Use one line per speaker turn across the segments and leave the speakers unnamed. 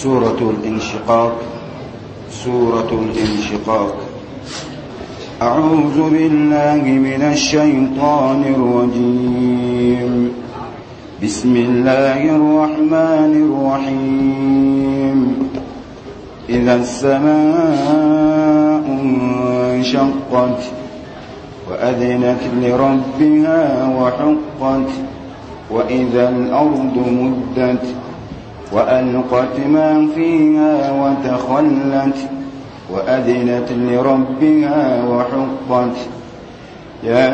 سورة الانشقاق. سورة الانشقاق. أعوذ بالله من الشيطان الرجيم. بسم الله الرحمن الرحيم. إذا السماء انشقت وأذنت لربها وحقت، وإذا الأرض مدت وألقت ما فيها وتخلت وأذنت لربها وحقت. يا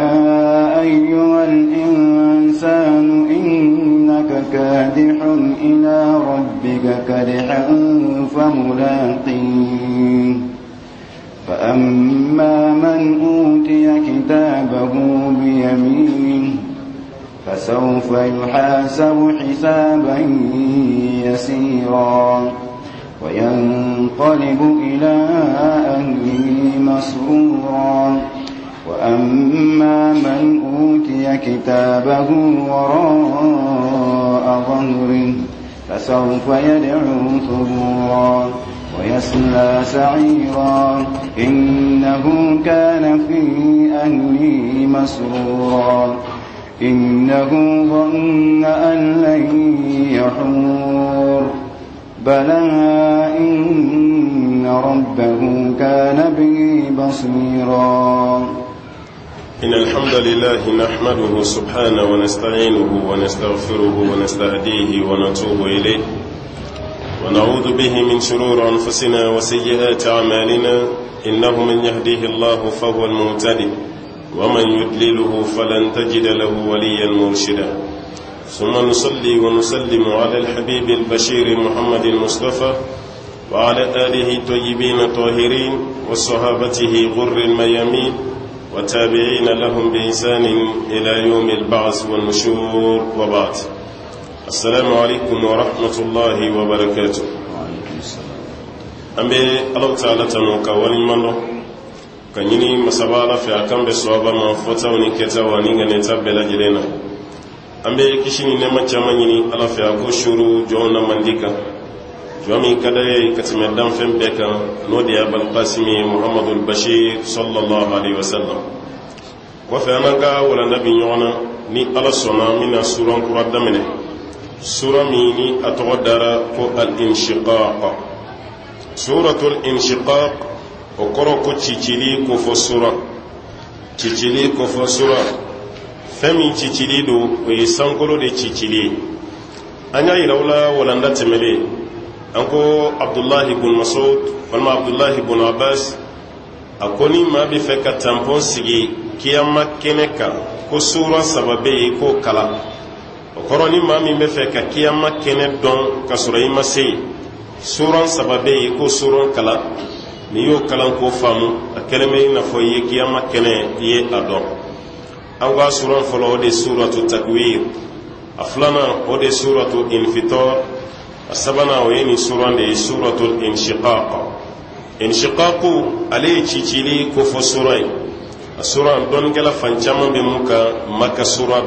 أيها الإنسان إنك كادح إلى ربك كدحا فملاقيه. فأما من أوتي كتابه بيمينه فسوف يحاسب حسابا يسيرا وينقلب إلى أهله مسرورا. وأما من أوتي كتابه وراء ظهره فسوف يدعو ثبورا ويصلى سعيرا. إنه كان في أهله مسرورا. إنه ظن أن لن يحور. بلى إن ربه كان به بصيرا.
إن الحمد لله نحمده سبحانه ونستعينه ونستغفره ونستهديه ونتوب إليه، ونعوذ به من شرور أنفسنا وسيئات أعمالنا. إنه من يهديه الله فهو المهتدي، ومن يضلله فلن تجد له وليا مرشدا. ثم نصلي ونسلم على الحبيب البشير محمد المصطفى وعلى آله الطيبين الطاهرين وصحابته غر الميامين وتابعين لهم بإحسان إلى يوم البعث والنشور، وبعد. السلام عليكم ورحمة الله وبركاته. An bɛ Ala taala tanu ka waleɲuman dɔn ka ɲini masaba Ala fɛ a kan bɛ sɔba ma fɔtaw ni kɛtaw ani ŋaniyata bɛɛ lajɛlen na. An bɛ kisi ni nɛɛma caman ɲini Ala fɛ a ko suru jɔnw na mandi kan, jɔn min ka d'a ye ka tɛmɛ danfɛn bɛɛ kan, n'o de ye Abalkasimi Muhamadul Bashir sallallahu alaihi wasallam. Kɔfɛ an n'an ka walanda bi ɲɔgɔn na ni Ala sɔnna, an bɛna suran kura daminɛ, sura min ni a tɔgɔ dara ko al-inshiqaq. Suratul inshiqaq, o kɔrɔ ko cicili kofɔ sura, cicili kofɔ sura. Fɛn min cicili don, o ye sankolo de cicili ye. An y'a yira u la walanda tɛmɛlen, an ko Abdulahi bun Masud walima Abdulahi bun Abbas, a ko ni maa bɛ fɛ ka tanpɔn sigi kiyama kɛnɛ kan, ko sura saba bɛ yen k'o kalan. O kɔrɔ ni maa min bɛ fɛ ka kiyama kɛnɛ dɔn ka sɔrɔ i ma se yen, suran saba bɛ yen k'o suran kalan. N'i y'o kalan k'o faamu, a kɛlen bɛ i n'a fɔ i ye kiyama kɛnɛ i ye a dɔn. An ka suran fɔlɔ, o de ye suratu takwir. A filanan, o de ye suratu infitor. A sabanan, o ye nin suran de ye, suratu inshiqaq. Inshiqaqu, ale ye cicili kofɔ sura ye. A suran, dɔnnikɛla fan caman bɛ mun kan, Maka sura.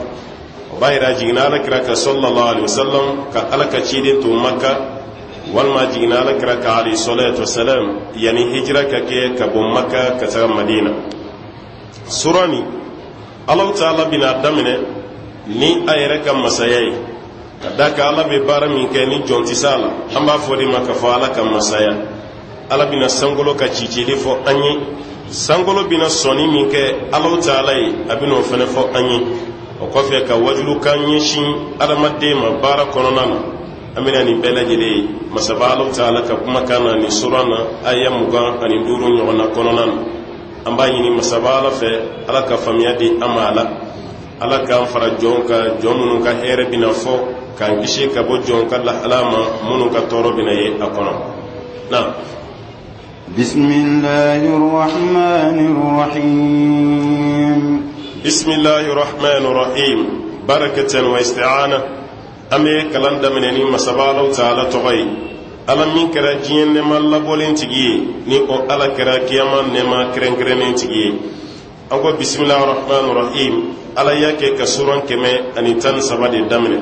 O b'a yira a jiginna Ala kira kan sallallahu alaihi wasallam ka Ala ka ciden to Maka, walima a jiginna Ala kira kan alayhi salatu wasalam yanni hijira ka kɛ ka bɔ Maka ka taga Madina. Sura nin, Alahu taala bɛna daminɛ ni a yɛrɛ ka masaya ye, ka d'a kan Ala bɛ baara min kɛ ni jɔn tɛ s'a la, an b'a fɔ de ma k'a fɔ Ala ka masaya. Ala bɛna sankolo ka cicili fɔ an ye, sankolo bɛna sɔnni min kɛ Alahu taala ye, a bɛna o fana fɔ an ye. O kɔfɛ ka wajulukan ɲɛsin adamaden ma baara kɔnɔna na. An bɛna nin bɛɛ lajɛlen ye masaba Alahu taala ka kumakan na nin sura na, aya 25 ɲɔgɔnna kɔnɔna na. An b'a ɲini masaba Ala fɛ, Ala ka faamuya di an ma a la. Ala k'an fara jɔn kan, jɔn minnu ka hɛrɛ bɛna fɔ, k'an kisi ka bɔ jɔn ka lahala ma minnu ka tɔɔrɔ bɛna ye a kɔnɔ. Na
بسم الله الرحمن الرحيم.
بسم الله الرحمن الرحيم. بركة واستعانة. An bɛ kalan daminɛ ni masaba Alahu taala tɔgɔ ye, Ala min kɛra diɲɛ nɛɛma labɔlen tigi ye, ni o Ala kɛra kiyama nɛɛma kɛrɛnkɛrɛnnen tigi ye. An ko bisimilahi rahman rahim. Ala y'a kɛ ka suran 113 de daminɛ.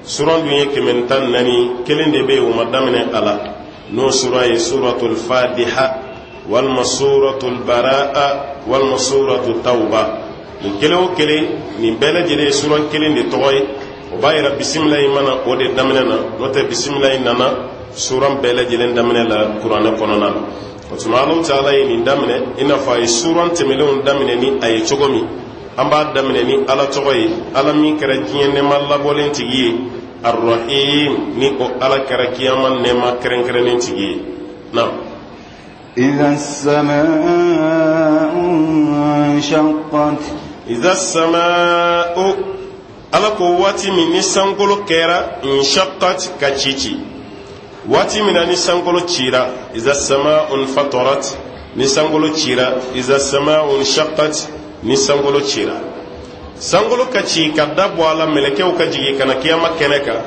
Suran dun ye 114, kelen de bɛ yen o ma daminɛ a la. N'o sura ye suratul fatiha walima suratul baraa walima suratul tawba. Nin kelen o kelen, nin bɛɛ lajɛlen ye suran kelen de tɔgɔ ye. O b'a yira bisimilayi ma na o de daminɛ na, n'o tɛ bisimilayi nana suran bɛɛ lajɛlen daminɛ la kuranɛ kɔnɔna na. O tuma Alahu taala ye nin daminɛ i n'a fɔ a ye suran tɛmɛnlenw daminɛ ni a ye cogo min. An b'a daminɛ ni Ala tɔgɔ ye, Ala min kɛra diɲɛ nɛɛma labɔlen tigi ye, arrahim, ni o Ala kɛra kiyama nɛɛma kɛrɛnkɛrɛnnen tigi ye. Na
إذا السماء انشقت.
إذا السماء, Ala ko waati min ni sankolo kɛra انشقت, ka ci ci, waati min na ni sankolo cira. إذا السماء انفطرت, ni sankolo cira. إذا السماء انشقت, ni sankolo cira. Sankolo ka ci ka da bɔ a la, mɛlɛkɛw ka jigin ka na kiyama kɛnɛ kan.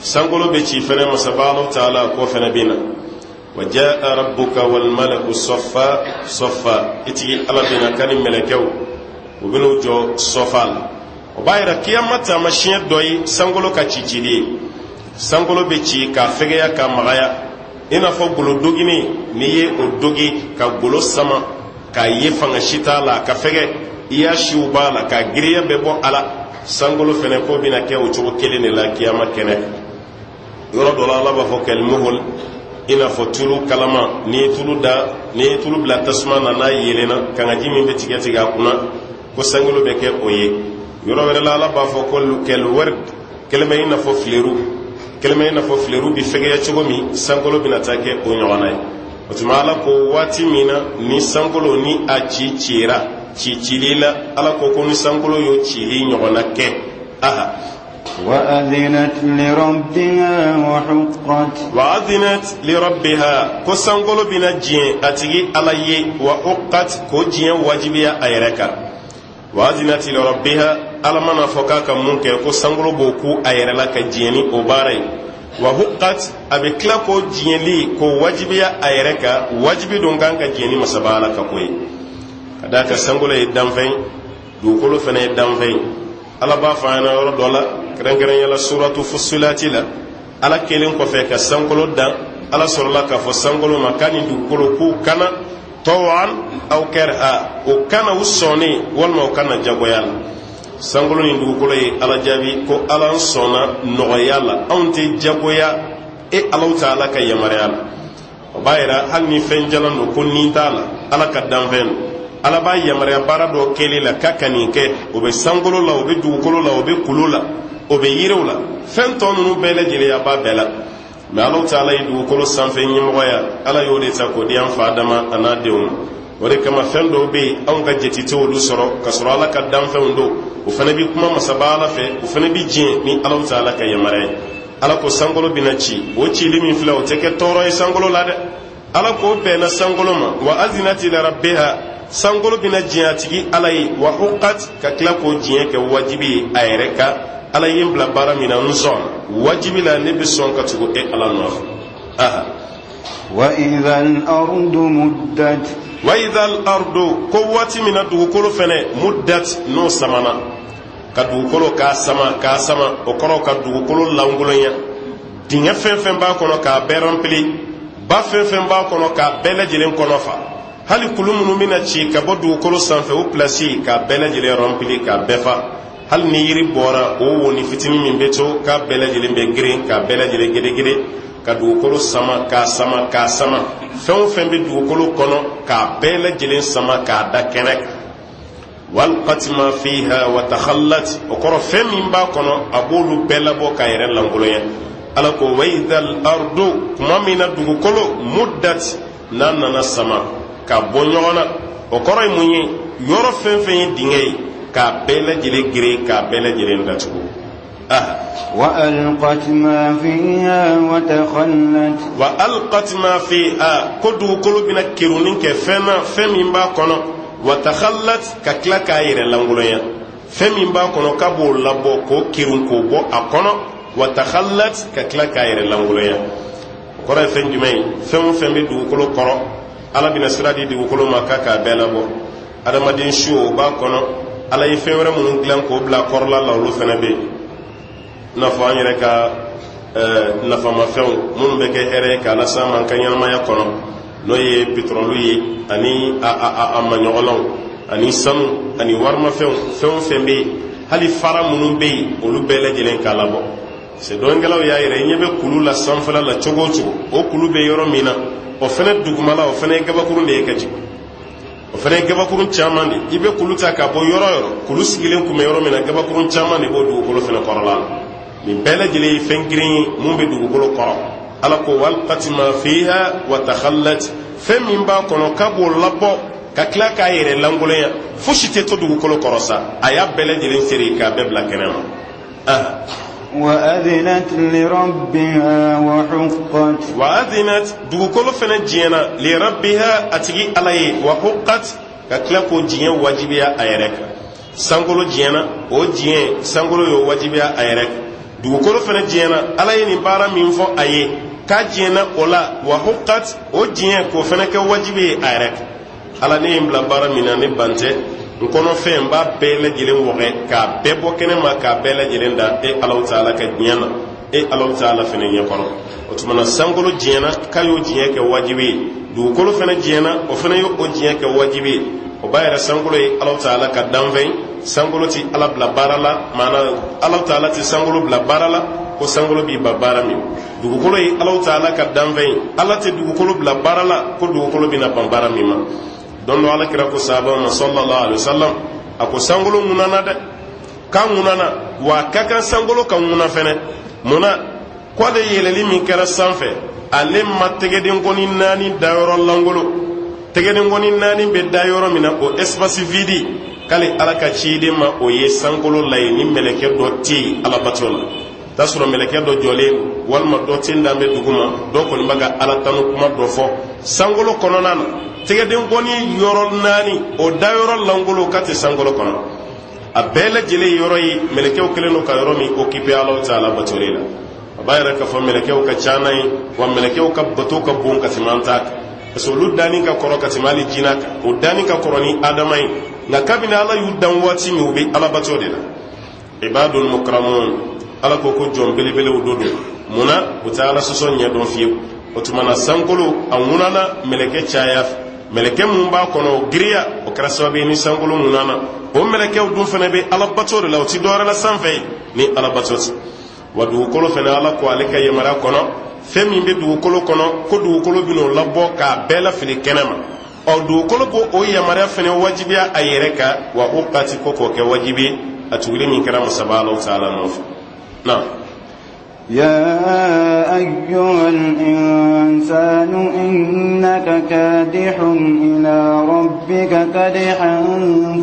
Sankolo bɛ ci fɛnɛ, masaba Alahu taala k'o fɛnɛ bɛ na. وجاء ربك والملك صفا صفا, i tigi Ala bɛ na k'a ni mɛlɛkɛw, u bɛn'u jɔ sɔfa la. O b'a yira kiyama taamasiyɛn dɔ ye sankolo ka cicili ye. Sankolo bɛ ci k'a fɛgɛya, k'a magaya, i n'a fɔ golo dogini. N'i ye o dogi ka golo sama k'a ye fanga si t'a la, a ka fɛgɛ, i y'a siw b'a la k'a giriya bɛɛ bɔ a la. Sankolo fɛnɛ ko bɛna kɛ o cogo kelen de la kiyama kɛnɛ. Yɔrɔ dɔ la, Ala b'a fɔ كالمهل, i n'a fɔ tulu kalama. N'i ye tulu da, n'i ye tulu bila tasuma na, n'a yeelenna, kangaji min bɛ tigɛ tigɛ a kunna, ko sankolo bɛ kɛ o ye. Yɔrɔ wɛrɛ la, Ala b'a fɔ ko كالورد, kɛlen bɛ i n'a fɔ fileru, kɛlen bɛ i n'a fɔ fileru bɛ fɛgɛya cogo min, sankolo bɛna taa kɛ o ɲɔgɔnna ye. O tuma Ala ko waati min na ni sankolo ni a ci cira ci cili la, Ala ko ko ni sankolo y'o cili ɲɔgɔnna kɛ, aha.
وأذنت لربها وحقت.
وأذنت لربها, ko sankolo bɛna diɲɛ a tigi Ala ye, وحقت, k'o diɲɛ wajibiya a yɛrɛ kan. وأذنت لربها, Ala mana fɔ k'a ka mun kɛ, ko sankolo b'o ku a yɛrɛ la ka diɲɛ ni o baara ye. وحقت, a bɛ tila k'o diɲɛli k'o wajibiya a yɛrɛ kan. Wajibi don kan ka diɲɛ ni masaba Ala ka ko ye, ka d'a kan sankolo ye danfɛn, dugukolo fana ye danfɛn ye. Ala b'a fɔ an ɲɛna yɔrɔ dɔ la, kɛrɛnkɛrɛnya la suratu Fusilati la, Ala kelen kɔfɛ ka sankolo dan, Ala sɔrɔla k'a fɔ sankolo ma k'a ni dugukolo k'u kana طوعا أو كرها, o kana u sɔnnen walima u kana jagoya la. Sankolo ni dugukolo ye Ala jaabi ko Ala, n sɔnna nɔgɔya la, anw tɛ jagoya e Alahu taala ka yamaruya la. O b'a yira hali ni fɛn jalan don ko nin t'a la, Ala ka danfɛn don, Ala b'a yamaruya baara dɔ kɛli la k'a ka nin kɛ. O bɛ sankolo la, o bɛ dugukolo la, o bɛ kulu la, o bɛ yiriw la, fɛn tɔ ninnu bɛɛ lajɛlen, a b'a bɛɛ la. Mɛ Alahu taala ye dugukolo sanfɛ ɲɛmɔgɔya, Ala y'o de ta k'o di an fa Adama a n'a denw ma. O de kama fɛn dɔw bɛ yen, anw ka jate tɛ olu sɔrɔ, k'a sɔrɔ Ala ka danfɛnw don. O fana bɛ kuma masaba Ala fɛ, o fana bɛ diɲɛ ni Alahu taala ka yamaruya ye. Ala ko sankolo bɛna ci. O cili min filɛ, o tɛ kɛ tɔɔrɔ ye sankolo la dɛ. Ala k'o bɛnna sankolo ma. وأذنت لربها, sankolo bɛna diɲɛ a tigi Ala ye, وحقت, ka tila k'o diɲɛ kɛ wajibi ye a yɛrɛ kan. Ala ye n bila baara min na, n sɔn wajibi la, ne bɛ sɔn ka tugu e Ala nɔfɛ, aha.
وإذا الأرض مدت.
وإذا الأرض, ko waati min na dugukolo fɛnɛ مدت, n'o samana, ka dugukolo k'a sama, k'a sama, o kɔrɔ ka dugukolo lankolonya, dingɛ fɛn fɛn b'a kɔnɔ k'a bɛɛ rempli, ba fɛn fɛn b'a kɔnɔ k'a bɛɛ lajɛlen kɔnɔ fa, hali kulu minnu bɛna ci ka bɔ dugukolo sanfɛ, o pilasi k'a bɛɛ lajɛlen rempli, k'a bɛɛ fa. Hali ni yiri bɔra, o woni fitinin min bɛ to, k'a bɛɛ lajɛlen bɛ girin, k'a bɛɛ lajɛlen gedegede, ka dugukolo sama, k'a sama, k'a sama, fɛn o fɛn bɛ dugukolo kɔnɔ, k'a bɛɛ lajɛlen sama k'a da kɛnɛ kan. وألقت ما فيها وتخلت, o kɔrɔ fɛn min b'a kɔnɔ, a b'olu bɛɛ labɔ k'a yɛrɛ lankolonya. Ala ko وإذا الأرض, tuma min na dugukolo مدت, n'a nana sama ka bɔ ɲɔgɔn na, o kɔrɔ ye mun ye? Yɔrɔ fɛn fɛn ye dingɛ ye, k'a bɛɛ lajɛlen geren, k'a bɛɛ lajɛlen datugu, ah.
وألقت ما فيها وتخلت.
وألقت ما فيها, ko dugukolo bɛna kerunni kɛ fɛn na, fɛn min b'a kɔnɔ, وتخلت, ka tila k'a yɛrɛ lankolonya, fɛn min b'a kɔnɔ k'a b'o labɔ, k'o kerun, k'o bɔ a kɔnɔ, وتخلت, ka tila k'a yɛrɛ lankolonya. O kɔrɔ ye fɛn jumɛn ye? Fɛn o fɛn bɛ dugukolo kɔrɔ, Ala bɛna sira di dugukolo ma k'a k'a bɛɛ labɔ. Adamaden su, o b'a kɔnɔ. Ala ye fɛn wɛrɛ minnu dilan k'o bila kɔrɔla la, olu fana bɛ yen, i n'a fɔ an yɛrɛ ka Nafamafɛnw minnu bɛ kɛ hɛrɛ ye k'a lase an ma an ka ɲɛnamaya kɔnɔ, n'o ye petrɔlu ye ani a maɲɔgɔnnaw ani sanu ani warimafɛnw, fɛn o fɛn bɛ yen, hali fara minnu bɛ yen, olu bɛɛ lajɛlen k'a labɔ. Se dɔnnikɛlaw y'a yira, i ɲɛ bɛ kulu la sanfɛla la cogo o cogo, o kulu bɛ yɔrɔ min na, o fɛnɛ dugumala, o fɛnɛ ye gabakurun de ye ka jigin, o fana ye gabakurun caman de. I bɛ kulu ta ka bɔ yɔrɔ o yɔrɔ, kulu sigilen kun bɛ yɔrɔ min na, gabakurun caman de b'o dugukolo fana kɔrɔla la. Nin bɛɛ lajɛlen ye fɛn girin ye mun bɛ dugukolo kɔrɔ. Ala ko wa alqat ma fiha wa takhallat, fɛn min b'a kɔnɔ k'a b'o labɔ ka tila k'a yɛrɛ lankolonya, fosi tɛ to dugukolo kɔrɔ sa, a y'a bɛɛ lajɛlen seri k'a bɛɛ bila kɛnɛ ma.
وأذنت لربها وحقت.
وأذنت, dugukolo fana diɲɛna, لربها, a tigi Ala ye, وحقت, ka tila k'o diɲɛ wajibiya a yɛrɛ kan. Sankolo diɲɛna, o diɲɛ sankolo y'o wajibiya a yɛrɛ kan. Dugukolo fana diɲɛna, Ala ye nin baara min fɔ a ye k'a diɲɛna o la, وحقت, o diɲɛ k'o fana kɛ wajibi ye a yɛrɛ kan. Ala, ne ye n bila baara min na, ne ban tɛ n kɔnɔfɛn, n b'a bɛɛ lajɛlen wɔgɛ k'a bɛɛ bɔ kɛnɛ ma, k'a bɛɛ lajɛlen da e Alahu taala ka diɲɛ na, e Alahu taala fɛnɛ ɲɛkɔrɔ. O tuma na, sankolo diɲɛna k'a y'o diɲɛ kɛ wajibi ye, dugukolo fɛnɛ diɲɛna, o fɛnɛ y'o diɲɛ kɛ wajibi ye. O b'a yɛrɛ, sankolo ye Alahu taala ka danfɛn ye. Sankolo ti Ala bila baara la, maana Alahu taala ti sankolo bila baara la ko sankolo b'i ba baara min. Dugukolo ye Alahu taala ka danfɛn ye, Ala tɛ dugukolo bila baara la ko dugukolo bɛna ban baara min ma. Don dɔ, Ala kira ko sahabaw ma, صلى الله عليه وسلم, a ko sankolo ŋunana dɛ, k'a ŋunana wa a ka kan sankolo ka ŋuna fɛnɛ. Munna? K'ale yɛlɛli min kɛra sanfɛ, ale ma tɛgɛdenkɔni naani dayɔrɔ langolo, tɛgɛdenkɔni naani bɛ da yɔrɔ min na, o espace vide, k'ale Ala ka ciden ma o ye sankolo la yen ni mɛlɛkɛ dɔ tɛ yen alabato la. T'a sɔrɔ mɛlɛkɛ dɔ jɔlen walima dɔ ten dan bɛ dugu ma, dɔ kɔni bɛ ka Ala tanu kuma dɔ fɔ sankolo kɔnɔna na. Tɛgɛdenkɔni yɔrɔ naani, o dayɔrɔ langolo k'a tɛ sankolo kɔnɔ. A bɛɛ lajɛlen yɔrɔ ye mɛlɛkɛw kɛlen don ka yɔrɔ min occupé Ala taala batoli la. A b'a yɛrɛ k'a fɔ mɛlɛkɛw ka ca n'a ye wa mɛlɛkɛw ka bato ka bon ka tɛmɛ an ta kan, parce que olu danni ka kɔrɔ ka tɛmɛ hali jinɛ kan, o danni ka kɔrɔ ni Adama ye. Nka kabini Ala y'u dan waati min, u bɛ Ala bato de la. عباد مكرمون, Ala ko ko jɔn belebelew do. Don munna u tɛ Ala sɔsɔ ɲɛ dɔn fiyewu? O tuma na, sankolo a ŋunana mɛlɛkɛ caya fɛ, mɛlɛkɛ mun b'a kɔnɔ, o giriya, o kɛra sababu ye ni sankolo ŋunana. O mɛlɛkɛw dun fana bɛ Ala bato de la, o ti dɔwɛrɛ la sanfɛ ye ni Ala bato tɛ. Wa dugukolo fana, Ala ko ale ka yamaruya kɔnɔ, fɛn min bɛ dugukolo kɔnɔ, ko dugukolo bɛn'o labɔ k'a bɛɛ lafili kɛnɛ ma. Ɔ, dugukolo b'o o yamaruya fana wajibiya a yɛrɛ kan, wa o kati ko k'o kɛ wajibi a tuguli min kɛra masaba Alahu taala nɔfɛ na.
يا أيها الإنسان إنك كادح إلى ربك كدحا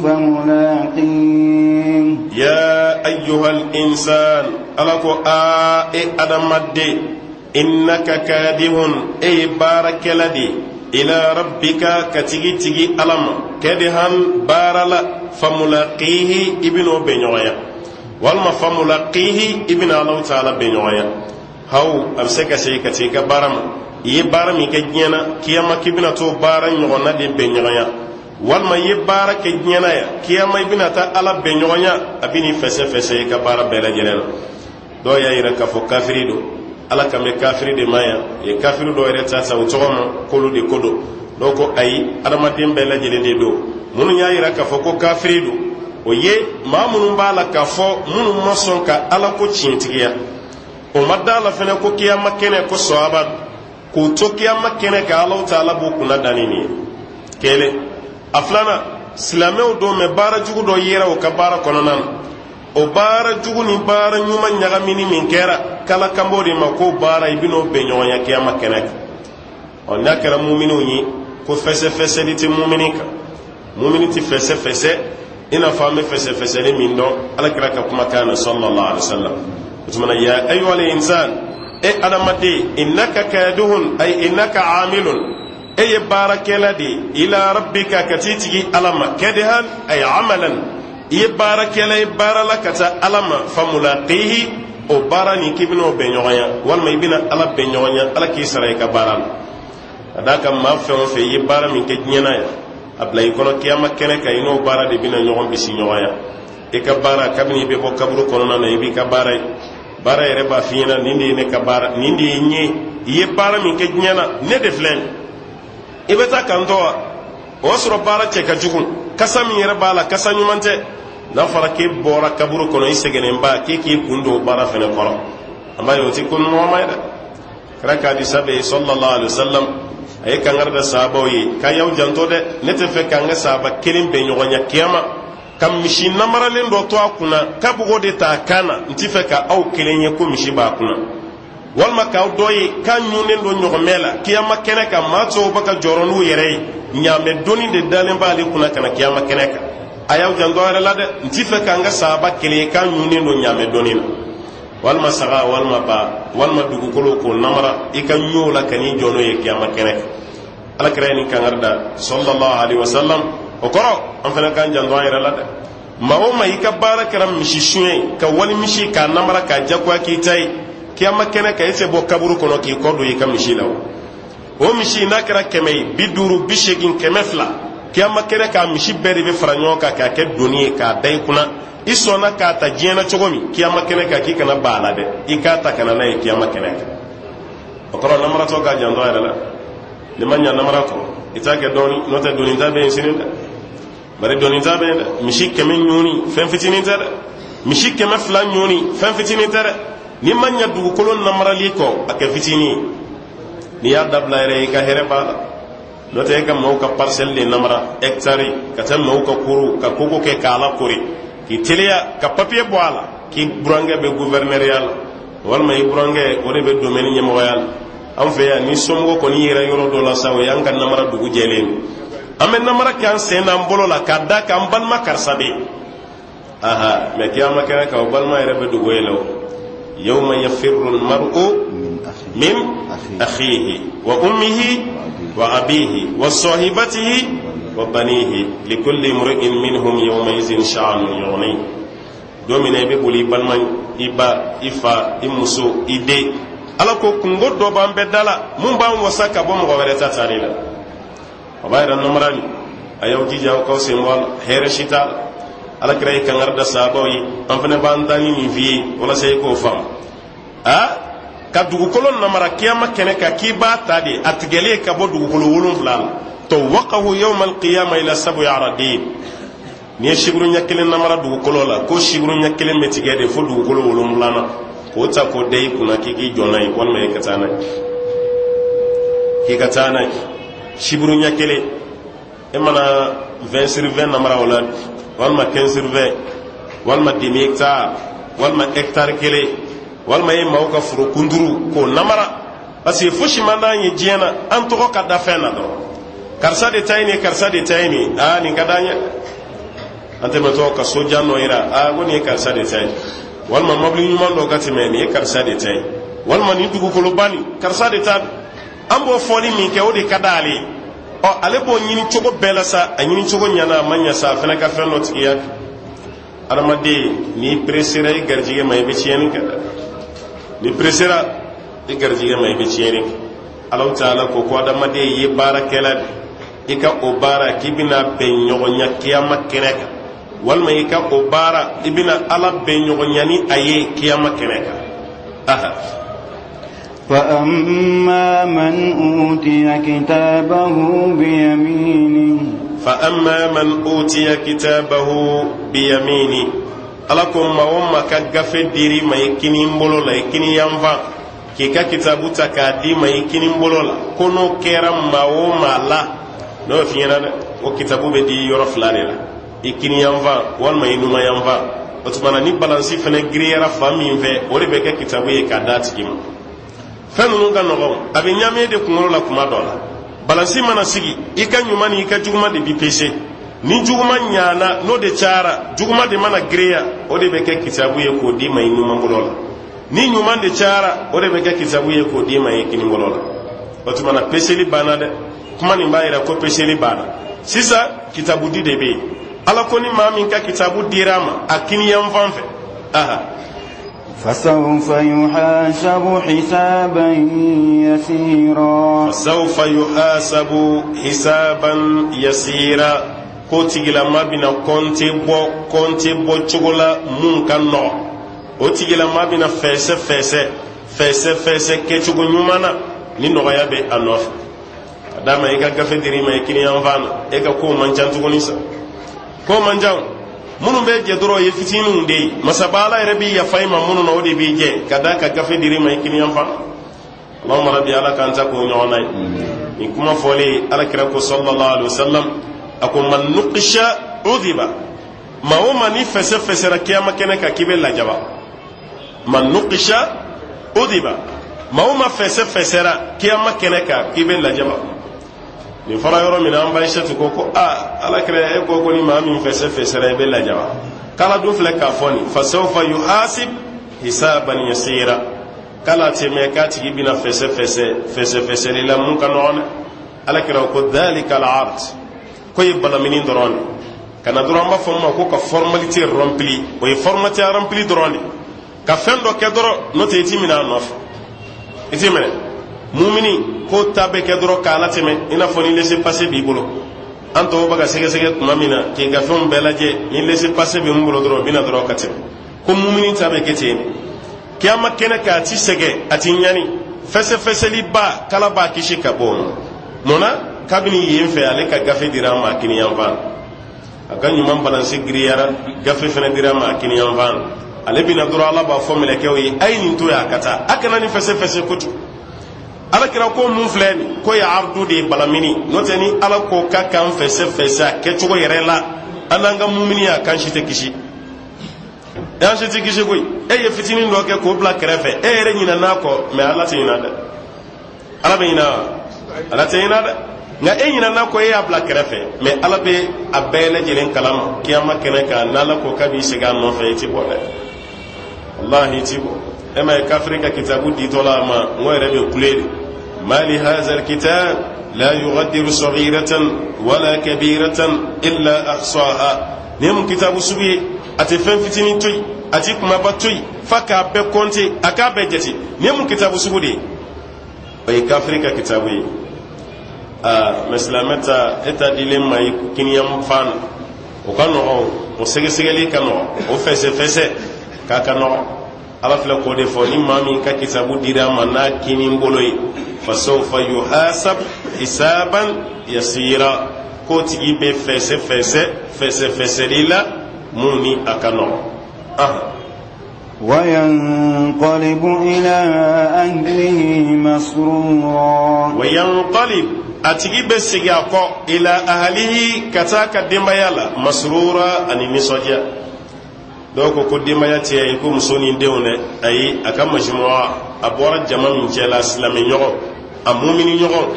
فملاقيه.
يا أيها الإنسان, Ala ko a e adamaden, إنك كادح, e ye baarakɛla de, إلى ربك, ka tigi tigi Ala ma, كدحا, baara la, فملاقيه, i bɛn'o bɛn ɲɔgɔnya, walima فملاقيه, i bɛna Alahu taala bɛn ɲɔgɔnya. Haw, a bɛ se ka segin ka t'i ka baara ma. I ye baara min kɛ diɲɛ na, kiyama k'i bɛna t'o baara ɲɔgɔnna de bɛn ɲɔgɔnya, walima i ye baara kɛ diɲɛ na yan, kiyama i bɛna taa Ala bɛn ɲɔgɔnya, a bɛ n'i fɛsɛ fɛsɛ i ka baara bɛɛ lajɛlen na. Dɔw y'a yira k'a fɔ kafiri don, Ala kan bɛ kafiri de ma yan, ye kafiri dɔw yɛrɛ ta sa o tɔgɔ ma k'olu de ko don. Dɔw ko ayi, adamaden bɛɛ lajɛlen de don. Minnu y'a yira k'a fɔ ko kafiri don, o ye maa minnu b'a la k'a fɔ minnu ma sɔn ka Ala ko tiɲɛtigiya, o ma da la fɛnɛ ko kiyama kɛnɛ ko sɔaba don, k'u to kiyama kɛnɛ kan, Alahu taala b'u kunna danni nin ye. Kelen a filanan, silamɛw don, mɛ baara jugu dɔ yera o ka baara kɔnɔna na. O baara jugu ni baara ɲuman ɲagamini min kɛra, k'Ala kan b'o de ma k'o baara i bɛn'o bɛn ɲɔgɔnya kiyama kɛnɛ kan. Ɔ, n'a kɛra muminiw ye ko fɛsɛfɛsɛli tɛ mumini kan, mumini tɛ fɛsɛfɛsɛ i n'a fɔ an bɛ fɛsɛfɛsɛli min dɔn Ala kira ka kumakan na, صلى الله عليه وسلم. O tuma na, يا أيها الإنسان, e adamaden, إنك كادح أي إنك عامل, e ye baarakɛla de ye, إلى ربك, ka t'i tigi Ala ma, كدحا أي عملا, i ye baarakɛla ye baara la ka taa Ala ma, فملاقيه, o baara nin k'i bɛn'o bɛn ɲɔgɔnya, walima i bɛna Ala bɛn ɲɔgɔnya, Ala k'i sara i ka baara la. Ka d'a kan, maa fɛn o fɛn i ye baara min kɛ diɲɛ na yan, a bila i kɔnɔ kiyama kɛnɛ kan, i n'o baara de bɛna ɲɔgɔn bisi ɲɔgɔnya. I ka baara, kabini i bɛ bɔ kaburu kɔnɔna na, i b'i ka baara ye. Baara yɛrɛ b'a f'i ɲɛna, nin de ye ne ka baara, nin de ye n ye, i ye baara min kɛ diɲɛ na, ne de filɛ nin. I bɛ taa k'an to wa? O y'a sɔrɔ baara cɛ ka jugu, kasa min yɛrɛ b'a la, kasa ɲuman tɛ. N'a fɔra k'e bɔra kaburu kɔnɔ i sɛgɛnnenba, k'e k'i kun don baara fɛnɛ kɔrɔ, an b'a ye o tɛ ko nɔgɔma ye dɛ. Kira ka hadisa bɛ yen, sallallahu alaihi wa sallam, a ye kangari da sahabaw ye k'a y'aw janto dɛ, ne tɛ fɛ k'an ka sahaba kelen bɛn ɲɔgɔn ɲɛ kiyama ka misi namaralen dɔ to a kunna k'a b'o de ta a kan na. N ti fɛ ka aw kelen ye ko misi b'a kunna, walima k'aw dɔ ye k'a ɲunnen don ɲɔgɔmɛ la kiyama kɛnɛ kan. Maa tɔw bɛ ka jɔrɔ n'u yɛrɛ ye, ɲaamɛ doni de dalen b'ale kunna ka na kiyama kɛnɛ kan. A y'aw janto aw yɛrɛ la dɛ, n ti fɛ k'an ka sahaba kelen ye k'a ɲunnen don ɲaamɛ doni na, walima saga, walima ba, walima dugukolo k'o namara i ka ɲun o la ka n'i jɔ n'o ye kiyama kɛnɛ kan. Ala kira ye nin kangari da, sallallahu alaihi wasallam. O kɔrɔ, an fana k'an janto an yɛrɛ la dɛ. Maa o maa i ka baara kɛra misi suɲɛ ye, ka wali misi k'a namara k'a jagoya k'i ta ye, kiyama kɛnɛ kan e tɛ bɔ kaburu kɔnɔ k'i kɔ don i ka misi la. O misi n'a kɛra 100 ye, 50, 80, 200, kiyama kɛnɛ kan misi bɛɛ de bɛ fara ɲɔgɔn kan k'a kɛ doni ye k'a da i kunna. I sɔnna k'a ta diɲɛ na cogo min, kiyama kɛnɛ kan k'i kana ban a la dɛ, i k'a ta ka na n'a ye kiyama kɛnɛ kan. O kɔrɔ, namaratɔ k'a janto a yɛrɛ la. N'i ma ɲa namara kɔ, i t'a kɛ dɔɔni, n'o tɛ doni ta bɛ yen sini dɛ. Bari doni ta bɛ yen dɛ. Misi 100 ɲuni fɛn fitinin tɛ dɛ, misi 200 ɲuni fɛn fitinin tɛ dɛ. N'i ma ɲa dugukolo namarali kɔ, a kɛ fitinin ye. N'i y'a dabila yɛrɛ, i ka hɛrɛ b'a la. N'o tɛ, e ka maaw ka parcelle de namara, hectare, ka taa maaw ka koro ka koko kɛ k'a la kori, k'i teliya ka papier bɔ a la k'i burankɛ bɛ gouverneuriya la, walima i burankɛ o de bɛ domaine ɲɛmɔgɔya la. An fɛ yan, ni somɔgɔ kɔni yera yɔrɔ dɔ la sa, o y'an ka namara dugu jɛlen ye. An bɛ namara kɛ an sen n'an bolo la k'a da k'an balima karisa bɛ yen. Aha, mɛ kiyama kɛnɛ kan, o balima yɛrɛ bɛ dogo e la. O yawma yafirru almar'u min akhihi wa ummihi wa abihi wa sahibatihi wa banihi likulli imri'in minhum yawma izin sha'anun yughni. Don min na i bɛ boli i balima, i ba, i fa, i muso, i den, Ala ko kungo dɔ b'an bɛɛ da la mun b'an wasa ka bɔ mɔgɔ wɛrɛ ta tali la. O b'a yira namara nin, a y'aw jija aw k'aw sen bɔ a la, hɛrɛ si t'a la. Ala kira ye kangari da sahabaw ye, an fana b'an ta ni nin f'i ye walasa i k'o faamu. A ka dugukolo namara kiyama kɛnɛ kan k'i b'a ta de, a tigɛlen ka bɔ dugukolo 7 la, tawwaqahu yawma alqiyama ila sab'i aradin. N'i ye siburu ɲɛ kelen namara dugukolo la, ko siburu ɲɛ kelen bɛ tigɛ de fo dugukolo 7 na, k'o ta k'o da i kunna k'i k'i jɔ n'a ye, walima i ka taa n'a ye, k'i ka taa n'a ye. Siburu ɲɛ kelen, e mana 20 sur 20 namara o la, walima 15 sur 20, walima demi hectare, walima hectare kelen, walima e maaw ka foro kunturu k'o namara, parce que fosi man d'an ye diɲɛ na an tɔgɔ ka da fɛn na dɔrɔn. Karisa de ta ye nin, karisa de ta ye nin, aa nin ka d'an ye. An tɛmɛtɔ ka sojan dɔ yira, aa ko nin ye karisa de ta ye, walima mobili ɲuman dɔ ka tɛmɛ, nin ye karisa de ta ye, walima nin dugukoloba nin, karisa de ta. An b'o fɔli min kɛ, o de ka d'ale ye. Ɔ ale b'o ɲini cogo bɛɛ la sa, a ɲini cogo ɲana, a ma ɲa sa, a fana ka fɛn dɔ tigiya. Adamaden, n'i peresera i garijɛgɛ ma, i bɛ tiɲɛni kɛ dɛ. N'i peresera i garijɛgɛ ma, i bɛ tiɲɛni kɛ. Alahu taala ko ko adamaden ye baarakɛla de, i ka o baara k'i bɛna bɛn ɲɔgɔnya kiyama kɛnɛ kan, walima i ka o baara i bɛna Ala bɛn ɲɔgɔnya ni a ye kiyama kɛnɛ kan. Aha.
فأما من أوتي كتابه بيمينه.
فأما من أوتي كتابه بيمينه. Ala ko maa o maa ka gafe dir'i ma i kini bolo la, i kini yanfan, k'i ka kitabu ta k'a d'i ma i kini bolo la, ko n'o kɛra maa o maa la, n'o f'i ɲɛna dɛ, o kitabu bɛ di yɔrɔ fila de la, i kini yanfan walima i numan yanfan. O tuma na, ni balansi fana giriyara fan min fɛ, o de bɛ kɛ kitabu ye k'a d'a tigi ma. Fɛn ninnu ka nɔgɔn, a bɛ ɲaami de kunkolo la kuma dɔ la. Balansi mana sigi, i ka ɲuman ni i ka juguman de bi pese. Ni juguman ɲana, n'o de cayara, juguman de mana giriya, o de bɛ kɛ kitabu ye k'o d'i ma i numan bolo la. Ni ɲuman de cayara, o de bɛ kɛ kitabu ye k'o d'i ma i kini bolo la. O tuma na, peseli banna dɛ. Kuma nin b'a yira ko peseli banna. Sisan kitabu di de bɛ yen. Ala ko ni maa min ka kitabu dira a ma a kini yanfan fɛ, aha.
فسوف يحاسب حسابا يسيرا.
فسوف يحاسب حسابا يسيرا. Ko tigilama bɛna kɔnte bɔ, kɔnte bɔ cogo la mun ka nɔgɔ. O tigilama bɛna fɛsɛ fɛsɛ fɛsɛ fɛsɛ kɛcogo ɲuman na ni nɔgɔya bɛ a nɔfɛ. Ka d'a ma i ka gafe dir'i ma i kiniyanfan na, e ka kow man ca tuguni sa, ko man ca. Minnu bɛ jɛ dɔrɔn o ye fitininw de ye. Masaba Ala yɛrɛ b'i yafa i ma minnu na, o de b'i jɛ ka d'a ka gafe dir'i ma i kiniyanfan. Allahumma rabbi, Ala k'an ta k'o ɲɔgɔn na ye. Nin kuma fɔlen, Ala kira ko sallallahu alaihi wasallam, a ko man nuqisha udhiba, maa o maa ni fɛsɛ fɛsɛra kiyama kɛnɛ kan, k'i bɛ lajaba. Man nuqisha udhiba, maa o maa fɛsɛ fɛsɛra kiyama kɛnɛ kan, k'i bɛ lajaba. Nin fɔra yɔrɔ min na, an ba Aisatu ko ko aa, Ala kira, e ko ko ni maa min fɛsɛ fɛsɛra, i bɛ lajaba. K'Ala dun filɛ k'a fɔ nin fasawfa yuhasib hisaban yasira, k'ala tɛ mɛn k'a tigi bɛna fɛsɛ fɛsɛ fɛsɛ fɛsɛli la mun ka nɔgɔn dɛ. Ala kira ko dhalika al-ard, ko ye balamini dɔrɔn de ka na dɔrɔn. An b'a fɔ min ma ko ka formalité rempli, o ye formalité rempli dɔrɔn de, ka fɛn dɔ kɛ dɔrɔn. N'o tɛ, i ti minɛ a nɔfɛ, i ti minɛ. Mumini ko ta bɛ kɛ dɔrɔn k'a latɛmɛ, i n'a fɔ ni laissez-passer b'i bolo. An tɔw bɛ ka sɛgɛsɛgɛ tuma min na k'i ka fɛnw bɛɛ lajɛ, ni laissez-passer bɛ mun bolo dɔrɔn, o bɛ na dɔrɔn ka tɛmɛ. Ko mumini ta bɛ kɛ ten kiyama kɛnɛ kan, a ti sɛgɛn, a ti ɲani, fɛsɛfɛsɛliba k'Ala b'a kisi ka bɔ o ma. Mun na? Kabini yen fɛ, ale ka gafe dira a ma a kiniyanfan, a ka ɲuman balansi giriyara, gafe fana dira a ma a kiniyanfan. Ale bɛna dɔrɔn, Ala b'a fɔ mɛlɛkɛw ye: a ye nin to yen, a ka taa, a kana nin fɛsɛfɛsɛ kojugu. Ala kira ko mun filɛ nin ko ye ardu de ye, balamini. N'o tɛ, ni Ala ko k'a k'an fɛsɛ fɛsɛ a kɛcogo yɛrɛ la, an n'an ka muminiya k'an si tɛ kisi, an si tɛ kisi koyi. E ye fitinin dɔ kɛ k'o bila kɛrɛfɛ, e yɛrɛ ɲinɛn'a kɔ, mɛ Ala tɛ ɲinɛ dɛ. Ala bɛ ɲinɛ wa? Ala tɛ ɲinɛ dɛ. Nka e ɲinɛn'a kɔ, e y'a bila kɛrɛfɛ, mɛ Ala bɛ a bɛɛ lajɛlen kalama. Kiyama kɛnɛ kan, n'Ala ko k'a b'i segin a nɔfɛ, i ti bɔ dɛ, walahi, i ti bɔ. E ma ye kafiri ka kitabu ditɔ la a ma, n ko yɛrɛ bɛ kule de: mali hazal kitab la yughadiru saghiratan wala kabiratan illa ahsaha. Nin ye mun kitabu sugu ye? A tɛ fɛn fitinin to yen, a tɛ kumaba to yen, f'a k'a bɛɛ kɔnte, a k'a bɛɛ jate. Nin ye mun kitabu sugu de ye? O ye kafiri ka kitabu ye. Aa, mɛ silamɛ ta, e ta dilen ma i kiniyan fan na, o ka nɔgɔn, o sɛgɛsɛgɛli ka nɔgɔn, o fɛsɛfɛsɛ k'a ka nɔgɔn. Ala filɛ k'o de fɔ: ni maa min ka kitabu dira a ma n'a kinin bolo ye, fasawfa yuhasab hisaban yasira, k'o tigi bɛ fɛsɛ fɛsɛ fɛsɛ fɛsɛli la mun ni a ka nɔgɔn.
وينقلب إلى أهله مسرورا.
وينقلب, a tigi bɛ segin a kɔ, ila ahalihi, ka taa ka denbaya la, masrura, ani nisɔndiya. Dɔw ko ko denbaya tɛ ye ko muso ni denw dɛ. Ayi, a ka majumua, a bɔra jama min cɛ la, silamɛ ɲɔgɔn, a mumini ɲɔgɔn,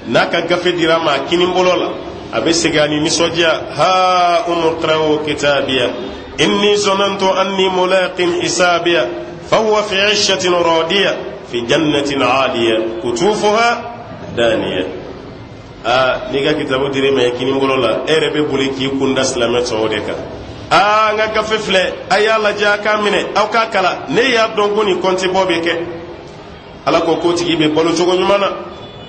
n'a ka gafe dira a ma a kini bolo la, a bɛ segin ani nisɔndiya. Ha umuqra'u kitabiya inni zanantu anni mulaqin hisabiya fahuwa fi 'ishatin radiya fi jannatin 'aliya kutufuha daniya. Aa, n'i ka kitabu dir'i ma i kini bolo la, e yɛrɛ bɛ boli k'i kun da silamɛ tɔw de kan: aa, n ka gafe filɛ, a y'a lajɛ, a k'a minɛ, aw k'a kalan, ne y'a dɔn ko nin kɔnti bɔ bɛ kɛ. Ala ko k'o tigi bɛ balo cogo ɲuman na,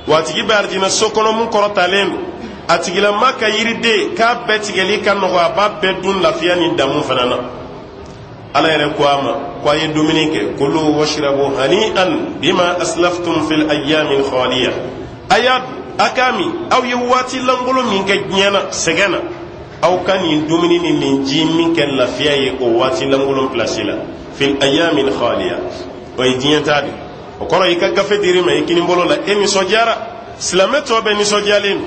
wa a tigi bɛ arijinɛ so kɔnɔ mun kɔrɔtalen don. A tigilama ka yiriden k'a bɛɛ tigɛli ka nɔgɔ, a b'a bɛɛ dun lafiya ni damu fana na. Ala yɛrɛ ko a ma ko a ye dumuni kɛ: kulu washrabu hani'an bima aslaftum fil ayyamin khaliya. A y'a dun, a k'a min, aw ye waati lankolon min kɛ diɲɛ na sɛgɛn na, aw ka nin dumuni ni nin ji min kɛ lafiya ye o waati lankolon pilasi la, fil ayyamin khaliya. O ye diɲɛ ta de. O kɔrɔ, i ka gafe dir'i ma i kini bolo la, e nisɔndiyara, silamɛ tɔ bɛɛ nisɔndiyalen don,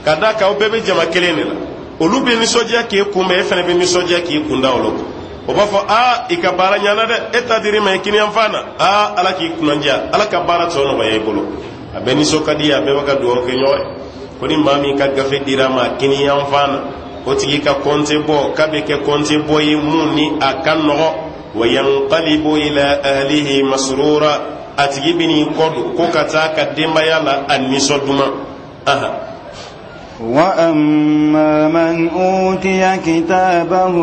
ka d'a kan aw bɛɛ bɛ jama kelen de la. Olu bɛ nisɔndiya k'e kunbɛn, e fana bɛ nisɔndiya k'i kunda olu kan. O b'a fɔ: aa, i ka baara ɲana dɛ, e ta dir'i ma i kiniyanfan na, aa, Ala k'i kunnadiya, Ala ka baara tɔ nɔgɔya i bolo. A bɛɛ nisɔn ka di, a bɛɛ bɛ ka dugawu kɛ ɲɔgɔn ye. Ko ni maa min ka gafe dira ma kiniyanfan na, o tigi ka kɔnte bɔ k'a bɛ kɛ kɔnte bɔ ye mun ni a ka nɔgɔ. Wa yanqalibu ila ahlihi masrura, a tigi bɛ n'i kɔ don ko ka taa ka denbaya la a nisɔn duman.
وأما من أوتي كتابه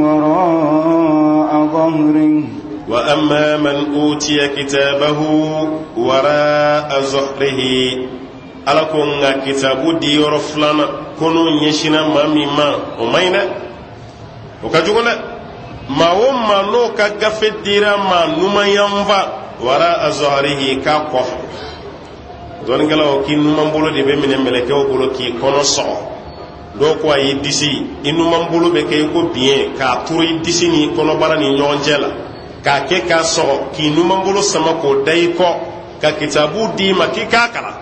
وراء ظهره.
وأما من أوتي كتابه وراء ظهره, Ala ko nka kitabu di yɔrɔ filanan ko n'o ɲɛsinna maa min ma, o man ɲi dɛ, o ka jugu dɛ. Maa o maa n'o ka gafe dira ma numanyanfan, wara zahrihi, k'a kɔfɛ. Dɔnnikɛlaw k'i numanbolo de bɛ minɛ mɛlɛkɛw bolo k'i kɔnɔ sɔgɔ. Dɔw ko a y'i disi, i numanbolo bɛ kɛ i ko biɲɛ k'a turu i disi ni kɔnɔbara ni ɲɔgɔn cɛ la, k'a kɛ k'a sɔgɔ, k'i numanbolo sama k'o da i kɔ, ka kitabu d'i ma k'i k'a kalan.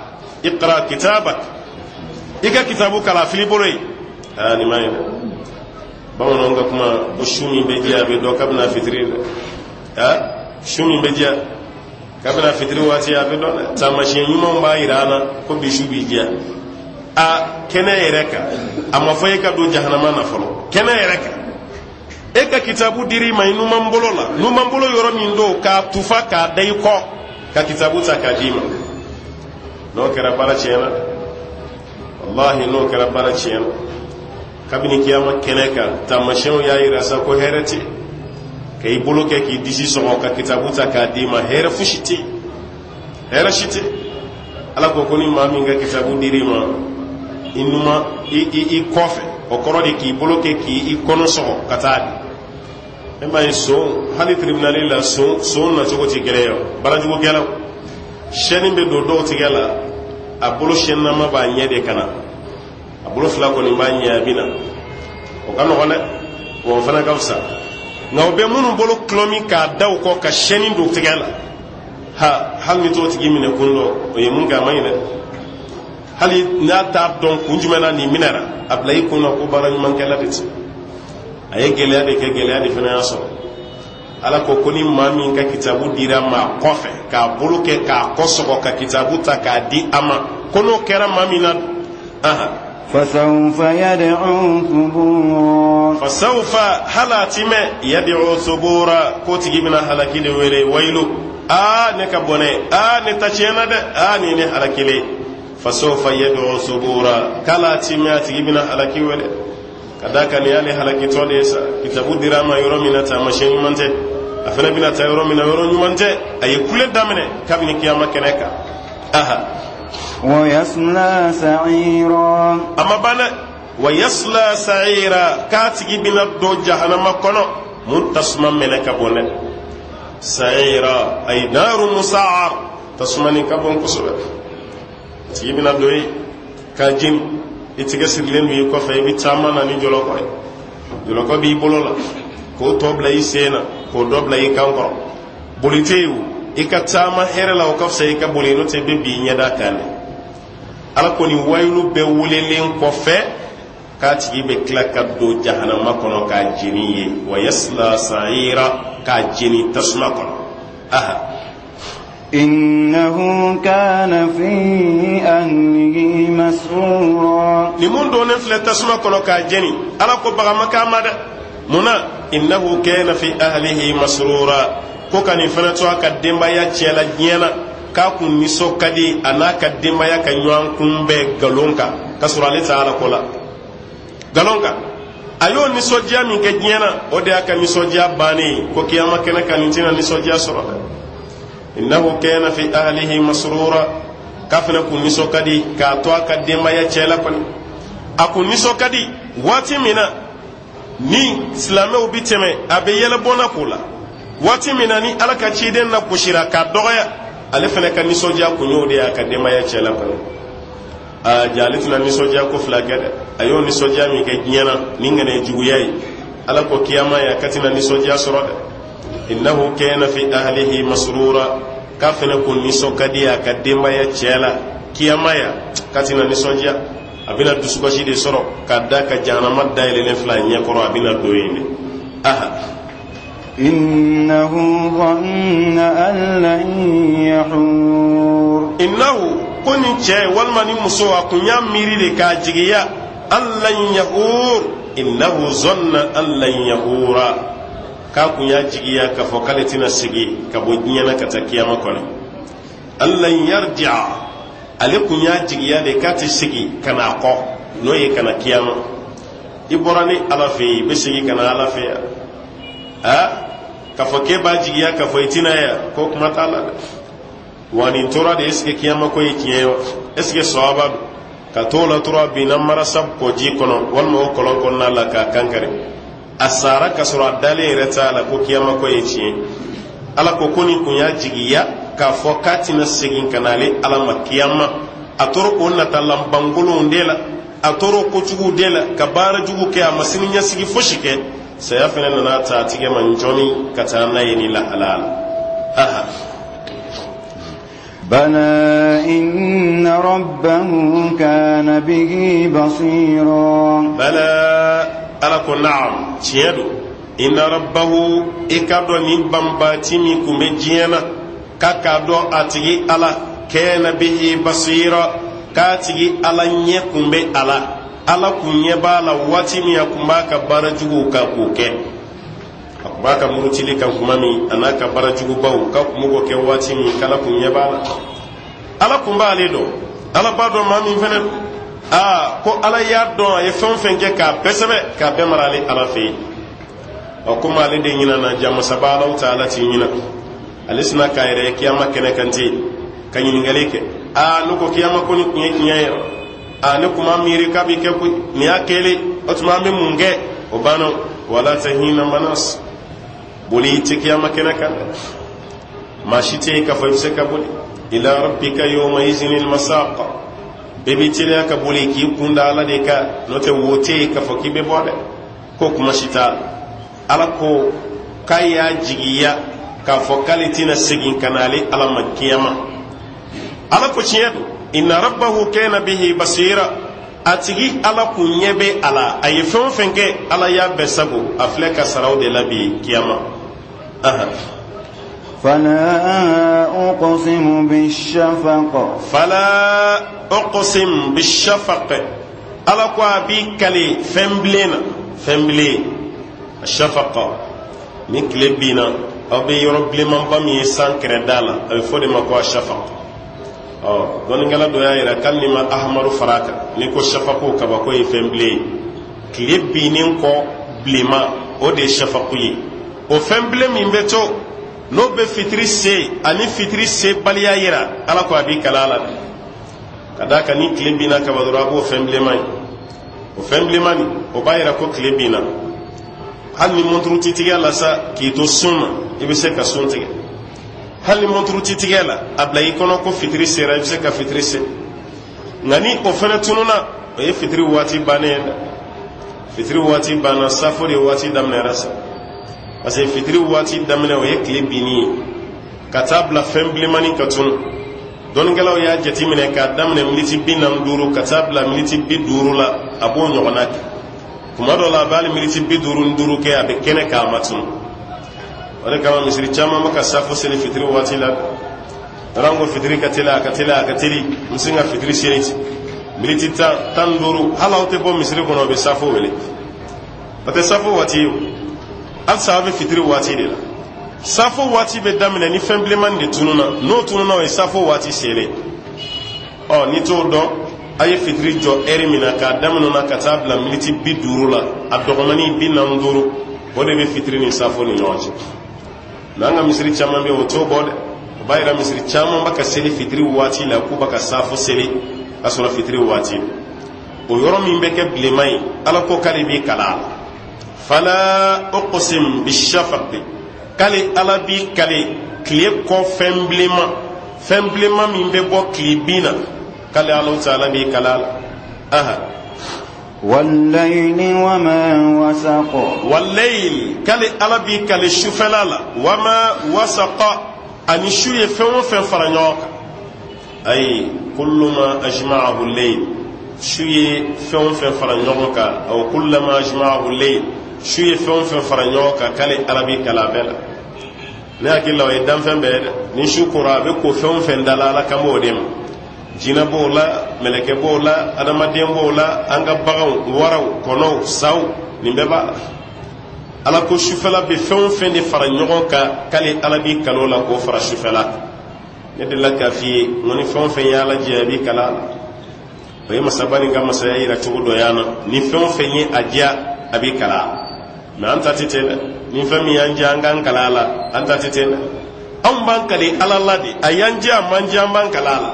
Iqra kitabak, i ka kitabu kalan, fili bolo ye. Aa, nin ma ɲi dɛ. Bamananw ka kuma ko su min bɛ diya, a bɛ dɔn kabini a fitiri dɛ. Aa, su min bɛ diya kabini a fitiri waati, a bɛ dɔn dɛ. Taamasiyɛn ɲumanw b'a yira an na ko bi su b'i diya. A kɛnɛ yɛrɛ kan, a ma fɔ e ka don jahanama na fɔlɔ. Kɛnɛ yɛrɛ kan, e ka kitabu dir'i ma i numan bolo la, numan bolo yɔrɔ min don, k'a tufa k'a da i kɔ, ka kitabu ta k'a d'i ma. N'o kɛra, baara tiɲɛna. Wallahi, n'o kɛra, baara tiɲɛna. Kabini kiyama kɛnɛ kan, taamasiyɛnw y'a yira sa ko hɛrɛ tɛ ka i bolo kɛ k'i disi sɔgɔ ka kitabu ta k'a d'i ma. Hɛrɛ fosi tɛ, hɛrɛ si tɛ. Ala ko ko ni maa min ka kitabu dir'i ma i numa i kɔfɛ, o kɔrɔ de k'i bolo kɛ k'i kɔnɔ sɔgɔ ka taa di e m'a ye. Son hali tribunal la, son nacogo tɛ kelen ye. Baarajugukɛlaw, sɛni bɛ don dɔw tigɛ la, a bolo sɛnama b'a ɲɛ de ka na, a bolo fila kɔni b'a ɲɛ, a bɛ na. O ka nɔgɔn dɛ, wa o fana ka fisa. Nka o bɛ minnu bolo kulɔmi k'a da u kɔ ka sɛni don tigɛ la, ha, hali ni t'o tigi minɛ kun dɔ, o ye mun kɛ, a ma ɲi dɛ. Hali n'a t'a dɔn kun jumɛn na nin minɛra, a bila i kun na ko baara ɲumankɛla de tɛ. A ye gɛlɛya de kɛ, gɛlɛya de fana y'a sɔrɔ. Ala ko ko ni maa min ka kitabu dira maa kɔfɛ, k'a bolo kɛ k'a kɔ sɔgɔ ka kitabu ta k'a di a ma, ko n'o kɛra maa min na, ahan.
فسوف يدعو ثبورا.
فسوف, hali a ti mɛn, يدعو ثبورا, k'o tigi bɛna halaki de wele. Wayilu, aa, ne ka bɔnɛ, aa, ne ta tiɲɛna dɛ, aa, nin ne halakilen. فسوف يدعو ثبورا, k'ala ti mɛn, a tigi bɛna halaki wele, ka d'a kan nin y'ale halakitɔ de ye sa. Kitabu dira a ma yɔrɔ min na, taamasiyɛn ɲuman tɛ. A fana bɛna taa yɔrɔ min na, yɔrɔ ɲuman tɛ. A ye kule daminɛ kabini kiyama kɛnɛ kan, aha.
ويصلى سعيرا.
A ma ban dɛ. ويصلى سعيرا, k'a tigi bɛna don jahanama kɔnɔ mun tasuma mɛnɛ ka bon dɛ. سعيرا أي نار مسعر, tasuma nin ka bon kosɛbɛ. A tigi bɛna don yen k'a jeni. I tigɛ sirilen don i kɔfɛ, i bɛ taama na ni jɔlɔkɔ ye, jɔlɔkɔ b'i bolo la, k'o tɔ bila i sen na, k'o dɔ bila i kan kɔrɔ. Boli tɛ yen o. I ka taama hɛrɛ la, o ka fisa i ka boli, n'o tɛ i bɛ bin ɲɛda kan dɛ. Ala ko nin wayilu bɛɛ welelen kɔfɛ, k'a tigi bɛ tila ka don jahanama kɔnɔ k'a jeni ye. ويصلى سعيرا, k'a jeni tasuma kɔnɔ, aha.
إنه كان في أهله مسرورا.
Nin mun donnen filɛ tasuma kɔnɔ k'a jeni, Ala ko bagama k'a ma dɛ. Mun na? إنه كان في أهله مسرورا, ko ka nin fana to a ka denbaya cɛla diɲɛ na, k'a kun nisɔn ka di a n'a ka denbaya ka ɲɔgɔn kunbɛn nkalon kan, k'a sɔrɔ ale tɛ Ala ko la, nkalon kan. A y'o nisɔndiya min kɛ diɲɛ na, o de y'a ka nisɔndiya bannen ye. Ko kiyama kɛnɛ kan, nin tɛna nisɔndiya sɔrɔ dɛ. إنه كان في أهله مسرورا, k'a fana kun nisɔn ka di k'a to a ka denbaya cɛ la kɔni. A kun nisɔn ka di waati min na ni silamɛw bi tɛmɛ, a bɛ yɛlɛ bɔnna k'o la. Waati min na ni Ala ka ciden na gosira k'a dɔgɔya, ale fana ka nisɔndiya kun y'o de ye a ka denbaya cɛ la kɔni. A ja, ale tɛna nisɔndiya ko fila kɛ dɛ. A y'o nisɔndiya min kɛ diɲɛ na ni ŋaniya juguya ye, Ala ko kiyama ye a ka tɛna nisɔndiya sɔrɔ dɛ. إنه كان في أهله مسرورا, k'a fana kun nisɔn ka di a ka denbaya cɛ la. Kiyama ya, k'a tɛna nisɔndiya, a bɛna dusukasi de sɔrɔ, ka da ka jahanama dayɛlɛlen fila ɲɛkɔrɔ, a bɛna don yen de, aha.
إنه ظن أن لن يحور.
إنه, ko nin cɛ walima ni muso, a kun y'a miiri de k'a jigiya أن لن يحور. إنه ظن أن لن يحور, k'a kun y'a jigiya k'a fɔ k'ale tɛna segin ka bɔ diɲɛ na ka taa kiyama kɔnɔ. أن لن يرجع, ale kun y'a jigiya de k'a tɛ segin ka na a kɔ, n'o ye ka na kiyama. I bɔra ni Ala fɛ yen, i bɛ segin ka na Ala fɛ yan, a k'a fɔ k'e b'a jigiya k'a fɔ i tɛna yan, ko kuma t'a la dɛ. Wa nin tora de, est ce que kiyama ko ye tiɲɛ ye wa? Est ce que sɔwaba don ka t'o la? Tora binna marasa kɔji kɔnɔ walima o kɔlɔn kɔnɔna la k'a kankari. A sara ka sɔrɔ a dalen yɛrɛ t'a la ko kiyama ko ye tiɲɛ. Ala ko ko nin kun y'a jigiya k'a fɔ k'a tɛna segin ka na ale Ala ma kiyama. A tora o natalanbankolonw de la, a tora o kojuguw de la, ka baara jugu kɛ, a ma sini ɲɛsigi fosi kɛ. Saya fana nana ta a tigɛ ma njɔni ka taa n'a ye ni lahala la. Aha.
بلى إن ربه كان به بصيرا.
بلى, ala ko naam, tiɲɛ don. Inna rabbahu, i ka dɔn nin banbaati min kun bɛ diɲɛ na, k'a k'a dɔn a tigi Ala, kana bihi basira, k'a tigi Ala ɲɛ kun bɛ a la. Ala kun ɲɛ b'a la waati min a kun b'a ka baara juguw kan k'o kɛ. A kun b'a ka murutili kan kuma min, a n'a ka baara jugubaw k'a kun b'o kɛ waati min, k'Ala kun ɲɛ b'a la, Ala kun b'ale dɔn. Ala b'a dɔn maa min fɛnɛ, aa, ko Ala y'a dɔn, a ye fɛn o fɛn kɛ k'a bɛɛ sɛbɛn, k'a bɛɛ mara ale Ala fɛ yen. Ɔ, komi ale de ɲinana, jamasaba Alaw ta Ala t'i ɲina. Ale sina k'a yɛrɛ ye kiyama kɛnɛ kan ten ka ɲininkali kɛ: aa, ne ko kiyama ko nin kun ye tiɲɛ ye, aa, ne kun ma miiri k'a bɛ kɛ koyi, nin y'a kɛlen. O tuma an bɛ mun kɛ? O banna. Wala tahina manas, boli tɛ kiyama kɛnɛ kan dɛ. Maa si tɛ yen k'a fɔ i bɛ se ka boli. Ila rabbika yawma izinil masaq, bɛɛ b'i teliya ka boli k'i kun da Ala de kan. N'o tɛ, wo tɛ yen k'a fɔ k'i bɛ bɔ dɛ, ko kuma si t'a la. Ala ko k'a y'a jigiya k'a fɔ k'ale tɛna segin ka na ale Ala ma kiyama. Ala ko tiɲɛ don. Inna rabbahu kana bihi basira, a tigi Ala kun ɲɛ bɛ a la. A ye fɛn o fɛn kɛ, Ala y'a bɛɛ sago. A filɛ ka saraw de la bi kiyama. Ahan.
فلا أقسم بالشفق.
Fala uqsim bishafaq, Ala ko a b'i kale fɛn bilen na, fɛn bilen shafaq. Ni tile binna, aw bɛ yɔrɔ bilenmanba min ye san kɛrɛda la, a bɛ fɔ de ma ko a shafaq. Ɔ, dɔnnikɛla dɔ y'a yira k'ale ni ma ahamaru fara a kan, n'i ko shafaqo, kabako ye fɛn bilen ye. Tile binnen kɔ bilenma, o de ye shafaqu ye. O fɛn bilen min bɛ to, n'o bɛ fitiri se ani fitiri sebaliya yira, Ala ko a b'i kala a la dɛ. Ka d'a kan ni tile binna kaba dɔrɔn, a b'o fɛn bilenman ye. O fɛn bilenman nin, o b'a yira ko tile binna. Hali ni monturu ti tigɛ la sa, k'i to sun na, i bɛ se ka sun tigɛ. Hali ni monturu ti tigɛ la, a bila i kɔnɔ ko fitiri sera, i bɛ se ka fitiri se. Nka ni o fɛnɛ tununa, o ye fitiri waati bannen ye dɛ. Fitiri waati banna, safo de waati daminɛra sa, parce que fitiri waati daminɛ, o ye tile binni ye ka taa bila fɛn bilenmanin ka tunu. Dɔnnikɛlaw y'a jateminɛ k'a daminɛ miniti 45 ka taa bila miniti 50 la, a b'o ɲɔgɔnna kɛ. Kuma dɔ la, a b'ale miniti 55 kɛ, a bɛ kɛnɛ k'a ma tunu. O de kama misiri caman bɛ ka safo seli fitiri waati la. Yɔrɔ ko fitiri ka teli, a ka teli, a ka teli, n bɛ se ka fitiri seli ten miniti 10, 15. Hali aw tɛ bɔ misiri kɔnɔ, o bɛ safo wele. O tɛ safo waati ye o, halisa aw bɛ fitiri waati de la. Safo waati bɛ daminɛ ni fɛn bilenman de tununa. N'o tununa, o ye safo waati selen. Ɔ, n'i t'o dɔn, a ye fitiri jɔ ɛri min na, k'a daminɛ na ka taa bila miniti 50 la, a dɔgɔmani 45, o de bɛ fitiri ni safo ni ɲɔgɔn cɛ. Mɛ an ka misiri caman bɛ yen, o t'o bɔ dɛ. O b'a yira misiri caman bɛ ka seli fitiri waati la, k'u bɛ ka safo seli k'a sɔrɔ fitiri waati. O yɔrɔ min bɛ kɛ bilenman ye, Ala ko k'ale b'i kala a la. Fala uqsim bishafaqi, k'ale Ala b'i kale tile kɔ fɛn bilenman, fɛn bilenman min bɛ bɔ tile bin na, k'ale Ala taala b'i kala a la. Aha.
والليل وما وسق.
Walayil, k'ale Ala b'i kale sufɛla la, wama wasaqa, ani su ye fɛn o fɛn fara ɲɔgɔn kan. Ayi, kulluma ajma'ahu layl, su ye fɛn o fɛn fara ɲɔgɔn kan. Aw kullama ajma'ahu layl, su ye fɛn o fɛn fara ɲɔgɔn kan, k'ale Ala b'i kale a bɛɛ la. Ne hakili la, o ye danfɛn bɛɛ ye dɛ. Ni su kora, a bɛ ko fɛn o fɛn da la, Ala kan b'o de ma. Jinɛ b'o la, mɛlɛkɛ b'o la, adamaden b'o la, an ka baganw, waraw, kɔnɔw, saw, nin bɛɛ b'a la. Ala ko sufɛla bɛ fɛn o fɛn de fara ɲɔgɔn kan, k'ale Ala b'i kalo la k'o fara sufɛla kan. Ne delila k'a f'i ye n ko ni fɛn o fɛn ye Ala jɛ, a b'i kala a la. O ye masaba nin ka masaya yira cogo dɔ y'an na. Ni fɛn o fɛn ye a diya, a b'i kala a la. Mɛ an ta tɛ ten dɛ. Ni fɛn min y'an diya, an k'an kala a la. An ta tɛ ten dɛ. Anw b'an kale Ala la de. A y'an diya, a man diya, an b'an kala a la.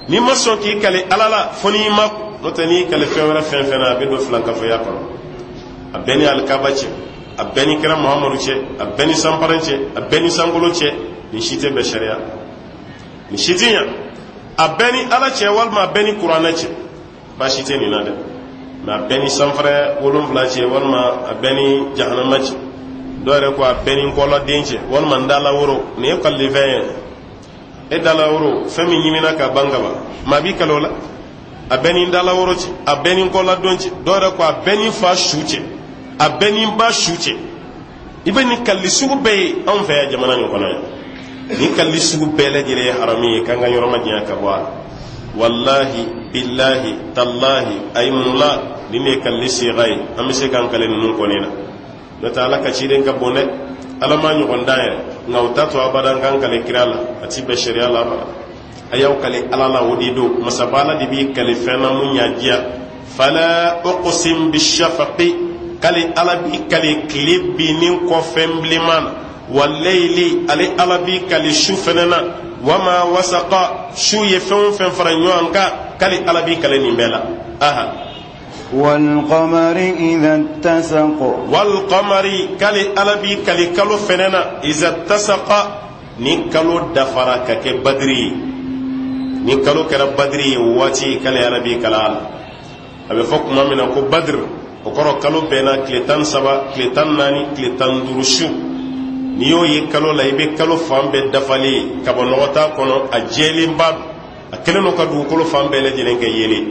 N'i ma sɔn k'i kale Ala la, fo n'i ma. N'o tɛ, n'i kale fɛn wɛrɛ fɛn fɛn na, a bɛ don filankafoya kɔnɔ. A bɛɛ ni alikaba cɛ. A A bɛɛ ni kira Muhamadu cɛ, a bɛɛ ni sanpɛrɛn cɛ, a bɛɛ ni sankolo cɛ, nin si tɛ bɛn sariya, nin si tɛ ɲa. A bɛɛ ni Ala cɛ walima a bɛɛ ni kuranɛ cɛ, baasi tɛ nin na dɛ. Mɛ a bɛɛ ni sanfɛrɛ 7 cɛ walima a bɛɛ ni jahanama cɛ, dɔw yɛrɛ ko a bɛɛ ni nkɔladen cɛ walima n dalaworo, nin ye kalilifɛn ye. E dalaworo, fɛn min ɲimina ka ban kaban, maa b'i kali o la. A bɛɛ ni dalaworo cɛ, a bɛɛ ni nkɔladon cɛ, dɔw yɛrɛ ko a bɛɛ ni fa su cɛ, a bɛɛ ni ba su cɛ. I bɛ nin kalili sugu bɛɛ ye anw fɛ yan jamana nin kɔnɔ yan. Nin kalili sugu bɛɛ lajɛlen ye haramu ye, k'an ka yɔrɔ majanya ka bɔ a la. Walahi, bilahi, talahi, ayimula, nin de ye kalili siga ye. An bɛ se k'an kale ninnu kɔni na. N'o tɛ, Ala ka ciden ka bon dɛ, Ala ma ɲɔgɔn dan yɛrɛ. Nka o t'a to abadan k'an kale kira la, a ti bɛn sariya la abada. A y'aw kale Ala la, o de don. Masaba Ala de b'i kale fɛn na mun y'a diya. Fala uqsim bishafaqi, k'ale Ala b'i kale tile binnen kɔfɛ bilenman na. Walayili, ale Ala b'i kale su fɛnɛ na. Wama wasaqa, su ye fɛn o fɛn fara ɲɔgɔn kan, k'ale Ala b'i kale nin bɛɛ la. Aha.
والقمر إذا اتسق.
والقمر, k'ale Ala b'i kale kalo fɛnɛ na. إذا اتسق, ni kalo dafara ka kɛ badiri ye, ni kalo kɛra badiri ye o waati, k'ale Ala b'i kala a la. A bɛ fɔ tuma min na ko badiri, o kɔrɔ kalo bɛnna tile 13, tile 14, tile 15 su. N'i y'o ye kalo la, i bɛ kalo fan bɛɛ dafalen ye, ka bɔ nɔgɔ t'a kɔnɔ, a jɛlenba don, a kɛlen don ka dugukolo fan bɛɛ lajɛlen kɛ yeelen.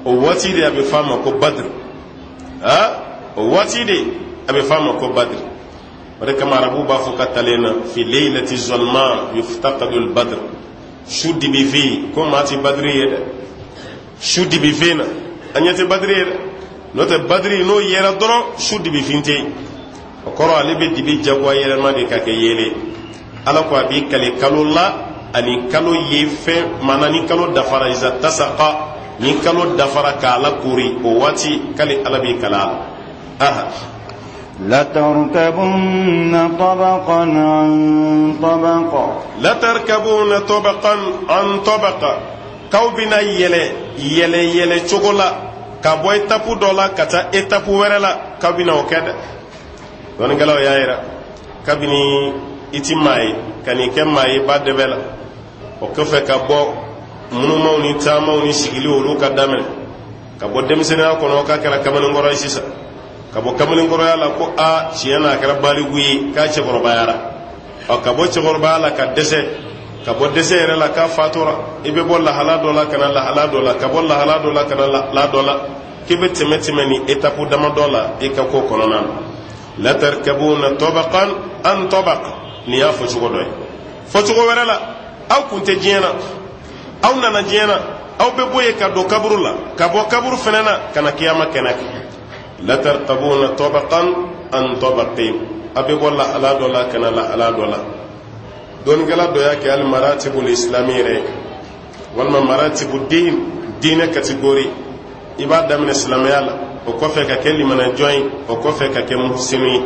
O waati de a bɛ f'a ma ko badiri. Ha, o waati de a bɛ f'a ma ko badiri. O de kama arabuw b'a fɔ ka talen na: في ليلة الظلماء يفتقد البدر. Su dibifin ko maa ti badiri ye dɛ. Su dibifin na, an ɲɛ tɛ badiri ye dɛ. N'o tɛ, badiri n'o yera dɔrɔn, su dibifin tɛ yen. O kɔrɔ, ale bɛ dibi jagoya yɛlɛma de ka kɛ yeelen. Ala ko a b'i kale kalo la ani kalo ye fɛn maana ni kalo dafara. إذا اتسق, ni kalo dafara k'a la kori, o waati k'ale Ala b'i kala a la. Aha.
لتركبن طبقا عن طبق.
لتركبن طبقا عن طبق, k'aw bɛna yɛlɛ yɛlɛ yɛlɛ cogo la ka bɔ étape dɔ la ka taa étape wɛrɛ la, k'aw bɛna o kɛ dɛ. Dɔnnikɛlaw y'a yira, kabini i ti maa ye ka n'i kɛ maa ye ba dɛbɛ la, o kɔfɛ ka bɔ munumaw ni taamaw ni sigili, olu ka daminɛ ka bɔ denmisɛnninya kɔnɔ k'a kɛra kamalenkɔrɔ ye sisan, ka bɔ kamalenkɔrɔya la ko a tiɲɛ na a kɛra baliku ye, k'a cɛkɔrɔbayara. Ɔ, ka bɔ cɛkɔrɔbaya la ka dɛsɛ, ka bɔ dɛsɛ yɛrɛ la k'a fatura. I bɛ bɔ lahala dɔ la ka na lahala dɔ la, ka bɔ lahala dɔ la ka na lahala dɔ la, k'i bɛ tɛmɛ tɛmɛ ni étape damadɔ la i ka ko kɔnɔna na. لتركبن طبقا عن طبق, nin y'a fɔ cogo dɔ ye. Fɔcogo wɛrɛ la, aw kun tɛ diɲɛ na, aw nana diɲɛ na, aw bɛ bɔ yen ka don kaburu la, ka bɔ kaburu fɛnɛ na ka na kiyama kɛnɛ kan. لتركبن طبقا عن طبق, a bɛ bɔ lahala dɔ la ka na lahala dɔ la. Dɔnnikɛla dɔ y'a kɛ hali مراتب الإسلام yɛrɛ ye walima مراتب الدين, diinɛ catégorie. I b'a daminɛ silamɛya la, o kɔfɛ ka kɛ limanajɔn ye, o kɔfɛ ka kɛ muhsinu ye.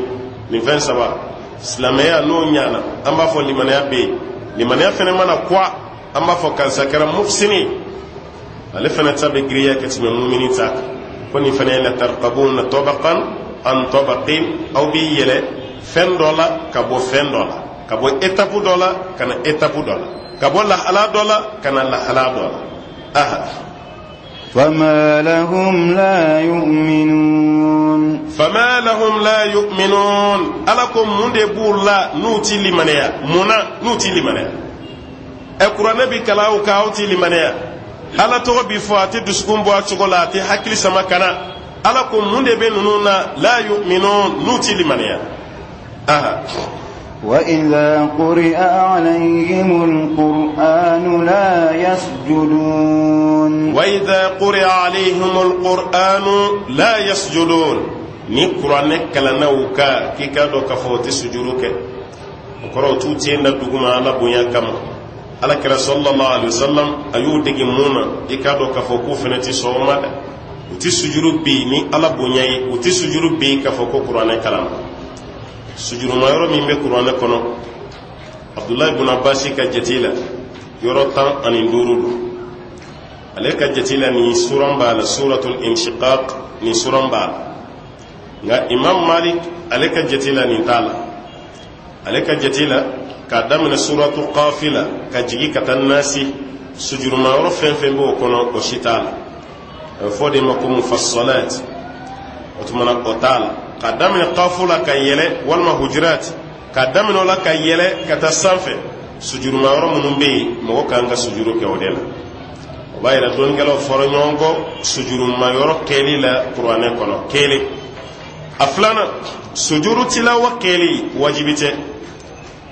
Nin fɛn saba, silamɛya n'o ɲana, an b'a fɔ limanaya bɛ yen. Limanaya fɛnɛ mana kuwa, an b'a fɔ karisa kɛra muhsini ye. Ale fɛnɛ ta bɛ giriya ka tɛmɛ mumini ta kan. Ko nin fɛnɛ ye لتركبن طبقا عن طبق, aw b'i yɛlɛ fɛn dɔ la ka bɔ fɛn dɔ la, ka bɔ étape dɔ la ka na étape dɔ la, ka bɔ lahala dɔ la ka na lahala dɔ la. Aha.
فما لهم لا يؤمنون.
فما لهم لا يؤمنون, Ala ko mun de b'u la n'u ti limaniya? Mun na n'u ti limaniya? Ɛ, kuranɛ bi kalan aw kan, aw ti limaniya. Ala tɔgɔ bi fɔ, a tɛ dusukun bɔ a cogo la, a tɛ hakili sama ka na. Ala ko mun de bɛ ninnu na لا يؤمنون, n'u ti limaniya? Aha.
وإذا قرئ عليهم القرآن لا يسجدون.
وإذا قرئ عليهم القرآن لا يسجدون, ni kuranɛ kalanna u kan, k'i k'a dɔn k'a fɔ o tɛ sujuru kɛ. O kɔrɔ, u t'u ten da duguma Ala bonya kama. Ala kɛra صلى الله عليه وسلم a y'u dege mun na, i k'a dɔn k'a fɔ k'u fana tɛ sɔn o ma dɛ. U tɛ sujuru bi ni Ala bonya ye, u tɛ sujuru bi k'a fɔ ko kuranɛ kalanna. Sujuruma yɔrɔ min bɛ kuranɛ kɔnɔ, Abdulayi bun Abasi ka jate la, yɔrɔ 15 don. Ale ka jate la, nin suran b'a la, سورة الانشقاق, nin suran b'a la. Nka Imam Malik, ale ka jate la, nin t'a la. Ale ka jate la, k'a daminɛ suratu Kafi la ka jigi ka taa Nasi, sujuruma yɔrɔ fɛn fɛn b'o kɔnɔ, o si t'a la. A bɛ fɔ o de ma ko mufassalat. O tuma na, o t'a la. K'a daminɛ Kafu la ka yɛlɛ, walima Hujurat, k'a daminɛ o la ka yɛlɛ ka taa sanfɛ, sujuruma yɔrɔ minnu bɛ yen, mɔgɔ kan ka sujuru kɛ o de la. O b'a yira dɔnnikɛlaw fɔra ɲɔgɔn kɔ sujuruma yɔrɔ kɛli la kuranɛ kɔnɔ. Kelen. A filanan, sujuru tilawa kɛli wajibi tɛ.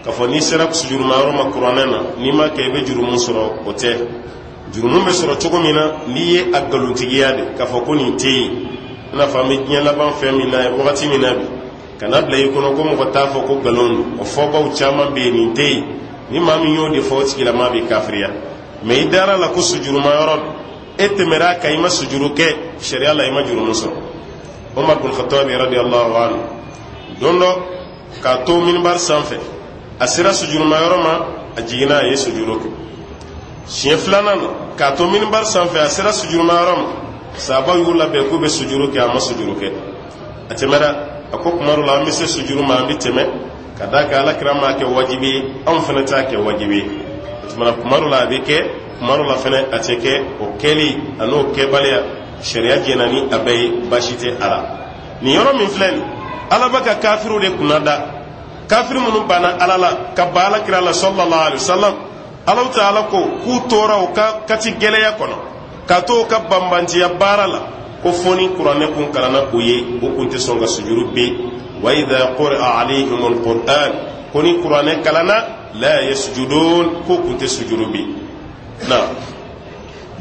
K'a fɔ n'i sera sujuruma yɔrɔ ma kuranɛ na, n'i ma kɛ, i bɛ jurumu sɔrɔ, o tɛ. Jurumu bɛ sɔrɔ cogo min na, n'i ye a nkalontigiya de k'a fɔ ko nin tɛ yen, i n'a fɔ an bɛ diɲɛ laban fɛn min na wagati min na bi, kana bila i kɔnɔ ko mɔgɔ t'a fɔ ko nkalon don. O fɔbaw caman bɛ yen, nin tɛ yen. Ni maa min y'o de fɔ, o tigilamaa bɛ kafiriya. Mɛ i dara la ko sujuruma yɔrɔ don, e tɛmɛra a kan, i ma sujuru kɛ, sariya la i ma jurumu sɔrɔ. Umar bin Khattab radiyallahu anhu, don dɔ k'a to minbar sanfɛ, a sera sujuruma yɔrɔ ma, a jiginna, a ye sujuru kɛ. Siɲɛ filanan na, k'a to minbar sanfɛ, a sera sujuruma yɔrɔ ma, sahabaw y'u labɛn k'u bɛ sujuru kɛ, a ma sujuru kɛ, a tɛmɛra. A ko kuma dɔ la, an bɛ se sujuru ma, an bɛ tɛmɛ, ka d'a kan Ala kira m'a kɛ wajibi ye, anw fana t'a kɛ wajibi ye. O tuma na, kuma dɔ la a bɛ kɛ, kuma dɔ la fana a tɛ kɛ. O kɛli a n'o kɛbaliya, sariya jɛna ni a bɛɛ ye, baasi tɛ a la. Nin yɔrɔ min filɛ nin, Ala bɛ ka kafiriw de kunna da, kafiri minnu banna Ala la ka ban Ala kira la sallallahu alaihi wa sallam. Alahu Taala ko k'u tora u ka kati gɛlɛya kɔnɔ, ka to u ka banbantiya baara la, ko fo ni kuranɛ kun kalanna u ye, u kun tɛ sɔn ka sujuru bin. Wa idha quri'a alayhim alquran, ko ni kuranɛ kalanna, la yasjudun, ko kun tɛ sujuru bin na.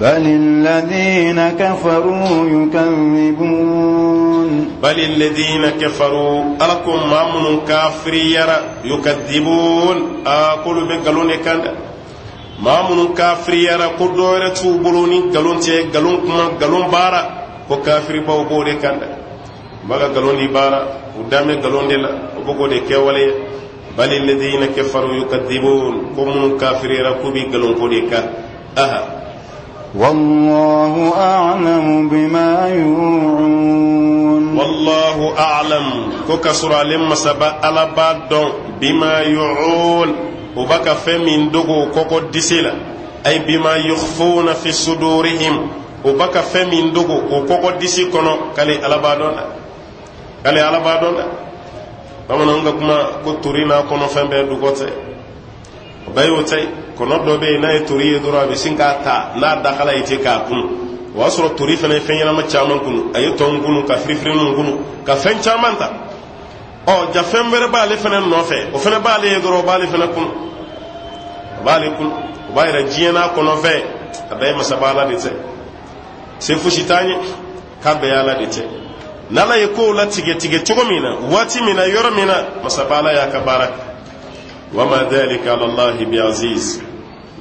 بل الذين كفروا يكذبون.
بل الذين كفروا، Ala ko maa minnu kafiriyara, yukadibun, a k'olu bɛ nkalon de kan dɛ. Maa minnu kafiriyara, ko dɔwɛrɛ t'u bolo ni nkalon tɛ, nkalon kuma, nkalon baara, ko kafiribaw b'o de kan dɛ. U b'a ka nkalon di baara, u dan bɛ nkalon de la, u bɛ k'o de kɛwale. Bal alladhina kafaru yukadibun, ko minnu kafiriyara, k'u bɛ nkalon ko de kan. Aha.
والله أعلم بما يوعون.
والله أعلم، ko ka sɔrɔ ale masaba Ala b'a dɔn, bima yu'un, u b'a ka fɛn min dogo kɔkɔ disi la, ay bima yukhfuna fi sudurihim, u b'a ka fɛn min dogo o kɔkɔ disi kɔnɔ, k'ale Ala b'a dɔn dɛ, k'ale Ala b'a dɔn dɛ. Bamananw ka kuma ko tori n'a kɔnɔfɛn bɛɛ dugɔ tɛ, o bɛɛ y'o ta ye. Kɔnɔ dɔ bɛ yen, n'a ye tori ye dɔrɔn, a bɛ sin k'a ta n'a dakala ye ten k'a kunu. O y'a sɔrɔ tori fana ye fɛn ɲɛnama caman kunu, a ye tɔn kunu, ka firifirininw kunu, ka fɛn caman ta. Ɔ ja, fɛn wɛrɛ b'ale fana nɔfɛ, o fana b'ale ye dɔrɔn, o b'ale fana kunu, o b'ale kunu. O b'a yɛrɛ diɲɛ n'a kɔnɔfɛn, a bɛɛ ye masaba Ala de tɛ se, fosi t'an ye, k'a bɛɛ ye Ala de tɛ. N'Ala ye kow latigɛ tigɛ cogo min na, waati min na, yɔrɔ min na, masaba Ala y'a ka baara kɛ. Wama dhalika ala Allahi bi aziz.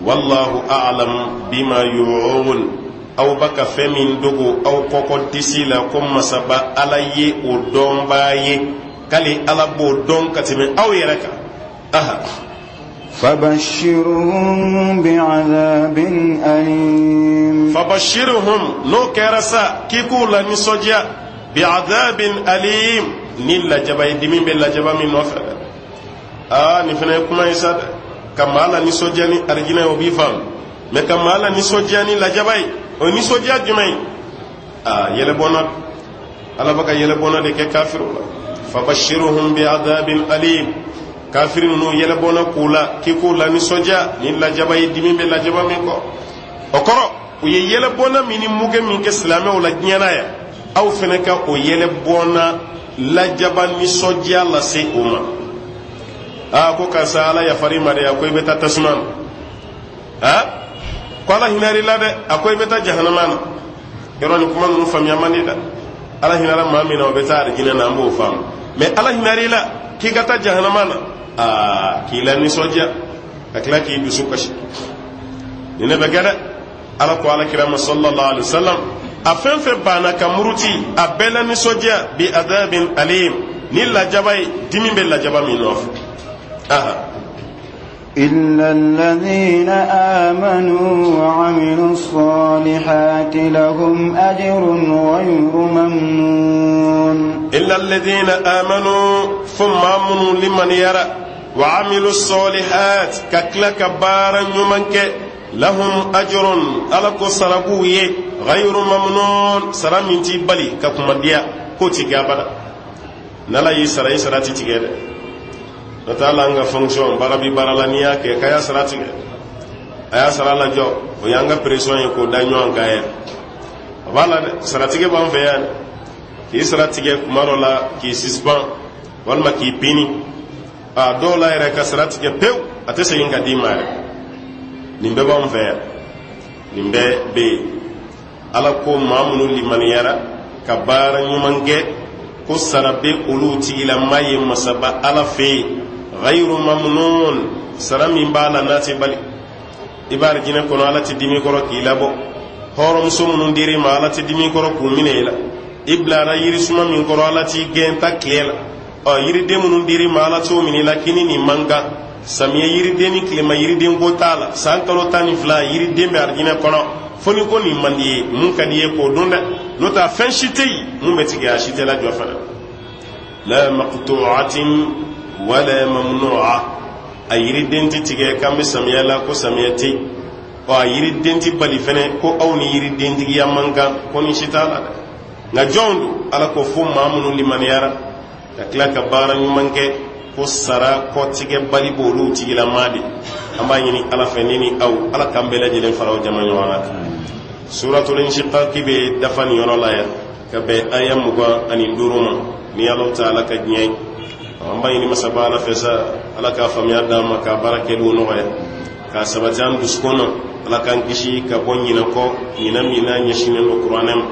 Wallahu a'lam bima yu'un, aw ba ka fɛn min dogo aw kɔkɔ disi la, ko masaba Ala ye o dɔnbaa ye, k'ale Ala b'o dɔn ka tɛmɛ aw yɛrɛ kan. Aha.
فبشرهم بعذاب أليم.
Fabashirhum, n'o kɛra sa, k'i k'u la nisɔndiya, bi'adhabin alim, ni lajaba ye, dimi bɛ lajaba min nɔfɛ dɛ. Aa, nin fana ye kuma ye sa dɛ. Ka maa la nisɔndiya ni arijinɛ ye, o b'i faamu, mɛ ka maa la nisɔndiya ni lajaba ye, o ye nisɔndiya jumɛn ye? Aa, yɛlɛbɔnna, Ala bɛ ka yɛlɛbɔnna de kɛ kafiriw la. Fabashirhum bi'adhabin alim, kafiri ninnu, yɛlɛbɔnna k'u la, k'i k'u la nisɔndiya ni lajaba ye, dimi bɛ lajaba min kɔ. O kɔrɔ, u ye yɛlɛbɔnna min ni muge min kɛ silamɛw la diɲɛ na yan, aw fana ka o yɛlɛbɔnna lajaba nisɔndiya lase o ma. Aa, ko karisa, Ala yafar'i ma dɛ, a ko i bɛ taa tasuma na. Aa, ko Ala hinɛr'i la dɛ, a ko i bɛ taa jahanama na. Yɔrɔ nin kuma ninnu faamuya man di dɛ. Ala hinɛra maa min na, o bɛ taa arijinɛ na, an b'o faamu. Mɛ Ala hinɛr'i la k'i ka taa jahanama na, aa, k'i la nisɔndiya ka tila k'i dusu kasi, nin ne bɛ kɛ dɛ. Ala ko Ala kira ma sallallahu alaihi wa sallam, a fɛn fɛn banna ka muruti, a bɛɛ la nisɔndiya, bi adabin alim, ni lajaba ye, dimi bɛ lajaba min nɔfɛ. Aha.
إلا الذين آمنوا وعملوا الصالحات لهم أجر غير ممنون.
Illa alladhina amanu, fo maa minnu limaniyara, wa amilu salihat, ka tila ka baara ɲuman kɛ, lahum ajrun, Ala ko sara b'u ye, ghayru mamnun, sara min t'i bali ka kunmadiya k'o ti kɛ abada. N'Ala y'i sara, i sara ti tigɛ dɛ. N'o tɛ hali an ka fonction, baara bi baara la, n'i y'a kɛ k'a y'a sara tigɛ, a y'a sara lajɔ, o y'an ka pression ye k'o da ɲɔgɔn kan yan. O b'a la dɛ, saratigɛ b'an fɛ yan. K'i sara tigɛ kuma dɔ la, k'i suspend walima k'i pini, a dɔw la yɛrɛ ka sara tigɛ pewu, a tɛ segin ka d'i ma yɛrɛ. Nin bɛɛ b'an fɛ yan, nin bɛɛ bɛ yen. Ala ko maa minnu limaniyara ka baara ɲuman kɛ, ko sara bɛ olu tigilama ye masaba Ala fɛ yen, ghayru mamnun, sara min b'a la n'a tɛ bali. I b'a arijinɛ kɔnɔ, Ala tɛ dimi kɔrɔ k'i labɔ. Hɔrɔnmuso minnu dir'i ma, Ala tɛ dimi kɔrɔ k'u minɛ i la. I bilara yirisuma min kɔrɔ, Ala t'i gɛn ta tile la. Ɔ, yiriden minnu dir'i ma, Ala t'o minɛ i la k'i ni nin man kan. Samiyɛ yiriden ni tilema yiriden ko t'a la. San kalo 12 yiriden bɛ arijinɛ kɔnɔ. Fo ni ko nin man di ye, mun ka di ye k'o dun dɛ. N'o tɛ a fɛn si tɛ yen mun bɛ tigɛ, a si tɛ lajɔ fana. La maqtu'atin wala mamnu'a, a yiriden tɛ tigɛ k'an bɛ samiyɛ la ko samiyɛ tɛ yen. Ɔ, a yiriden tɛ bali fɛnɛ ko aw ni yiridentigiya man kan, ko nin si t'a la dɛ. Nka jɔn don? Ala ko fo maa minnu limaniyara ka tila ka baara ɲuman kɛ, ko sara kɔtigɛbali b'olu tigilamaa de. An b'a ɲini Ala fɛ, ne ni aw, Ala k'an bɛɛ lajɛlen fara o jama ɲɔgɔn na. Suratul Inshiqaq bɛ dafa nin yɔrɔ la yan ka bɛn aya 25 ma, ni Ala taala ka diɲɛ ye. An b'a ɲini masaba Ala fɛ sa, Ala k'a faamuya d'an ma, k'a baara kɛliw nɔgɔya, k'a sabati an dusukun na. Ala k'an kisi ka bɔ ɲinɛ kɔ, ɲinɛ min n'a ɲɛsinnen don kuranɛ ma.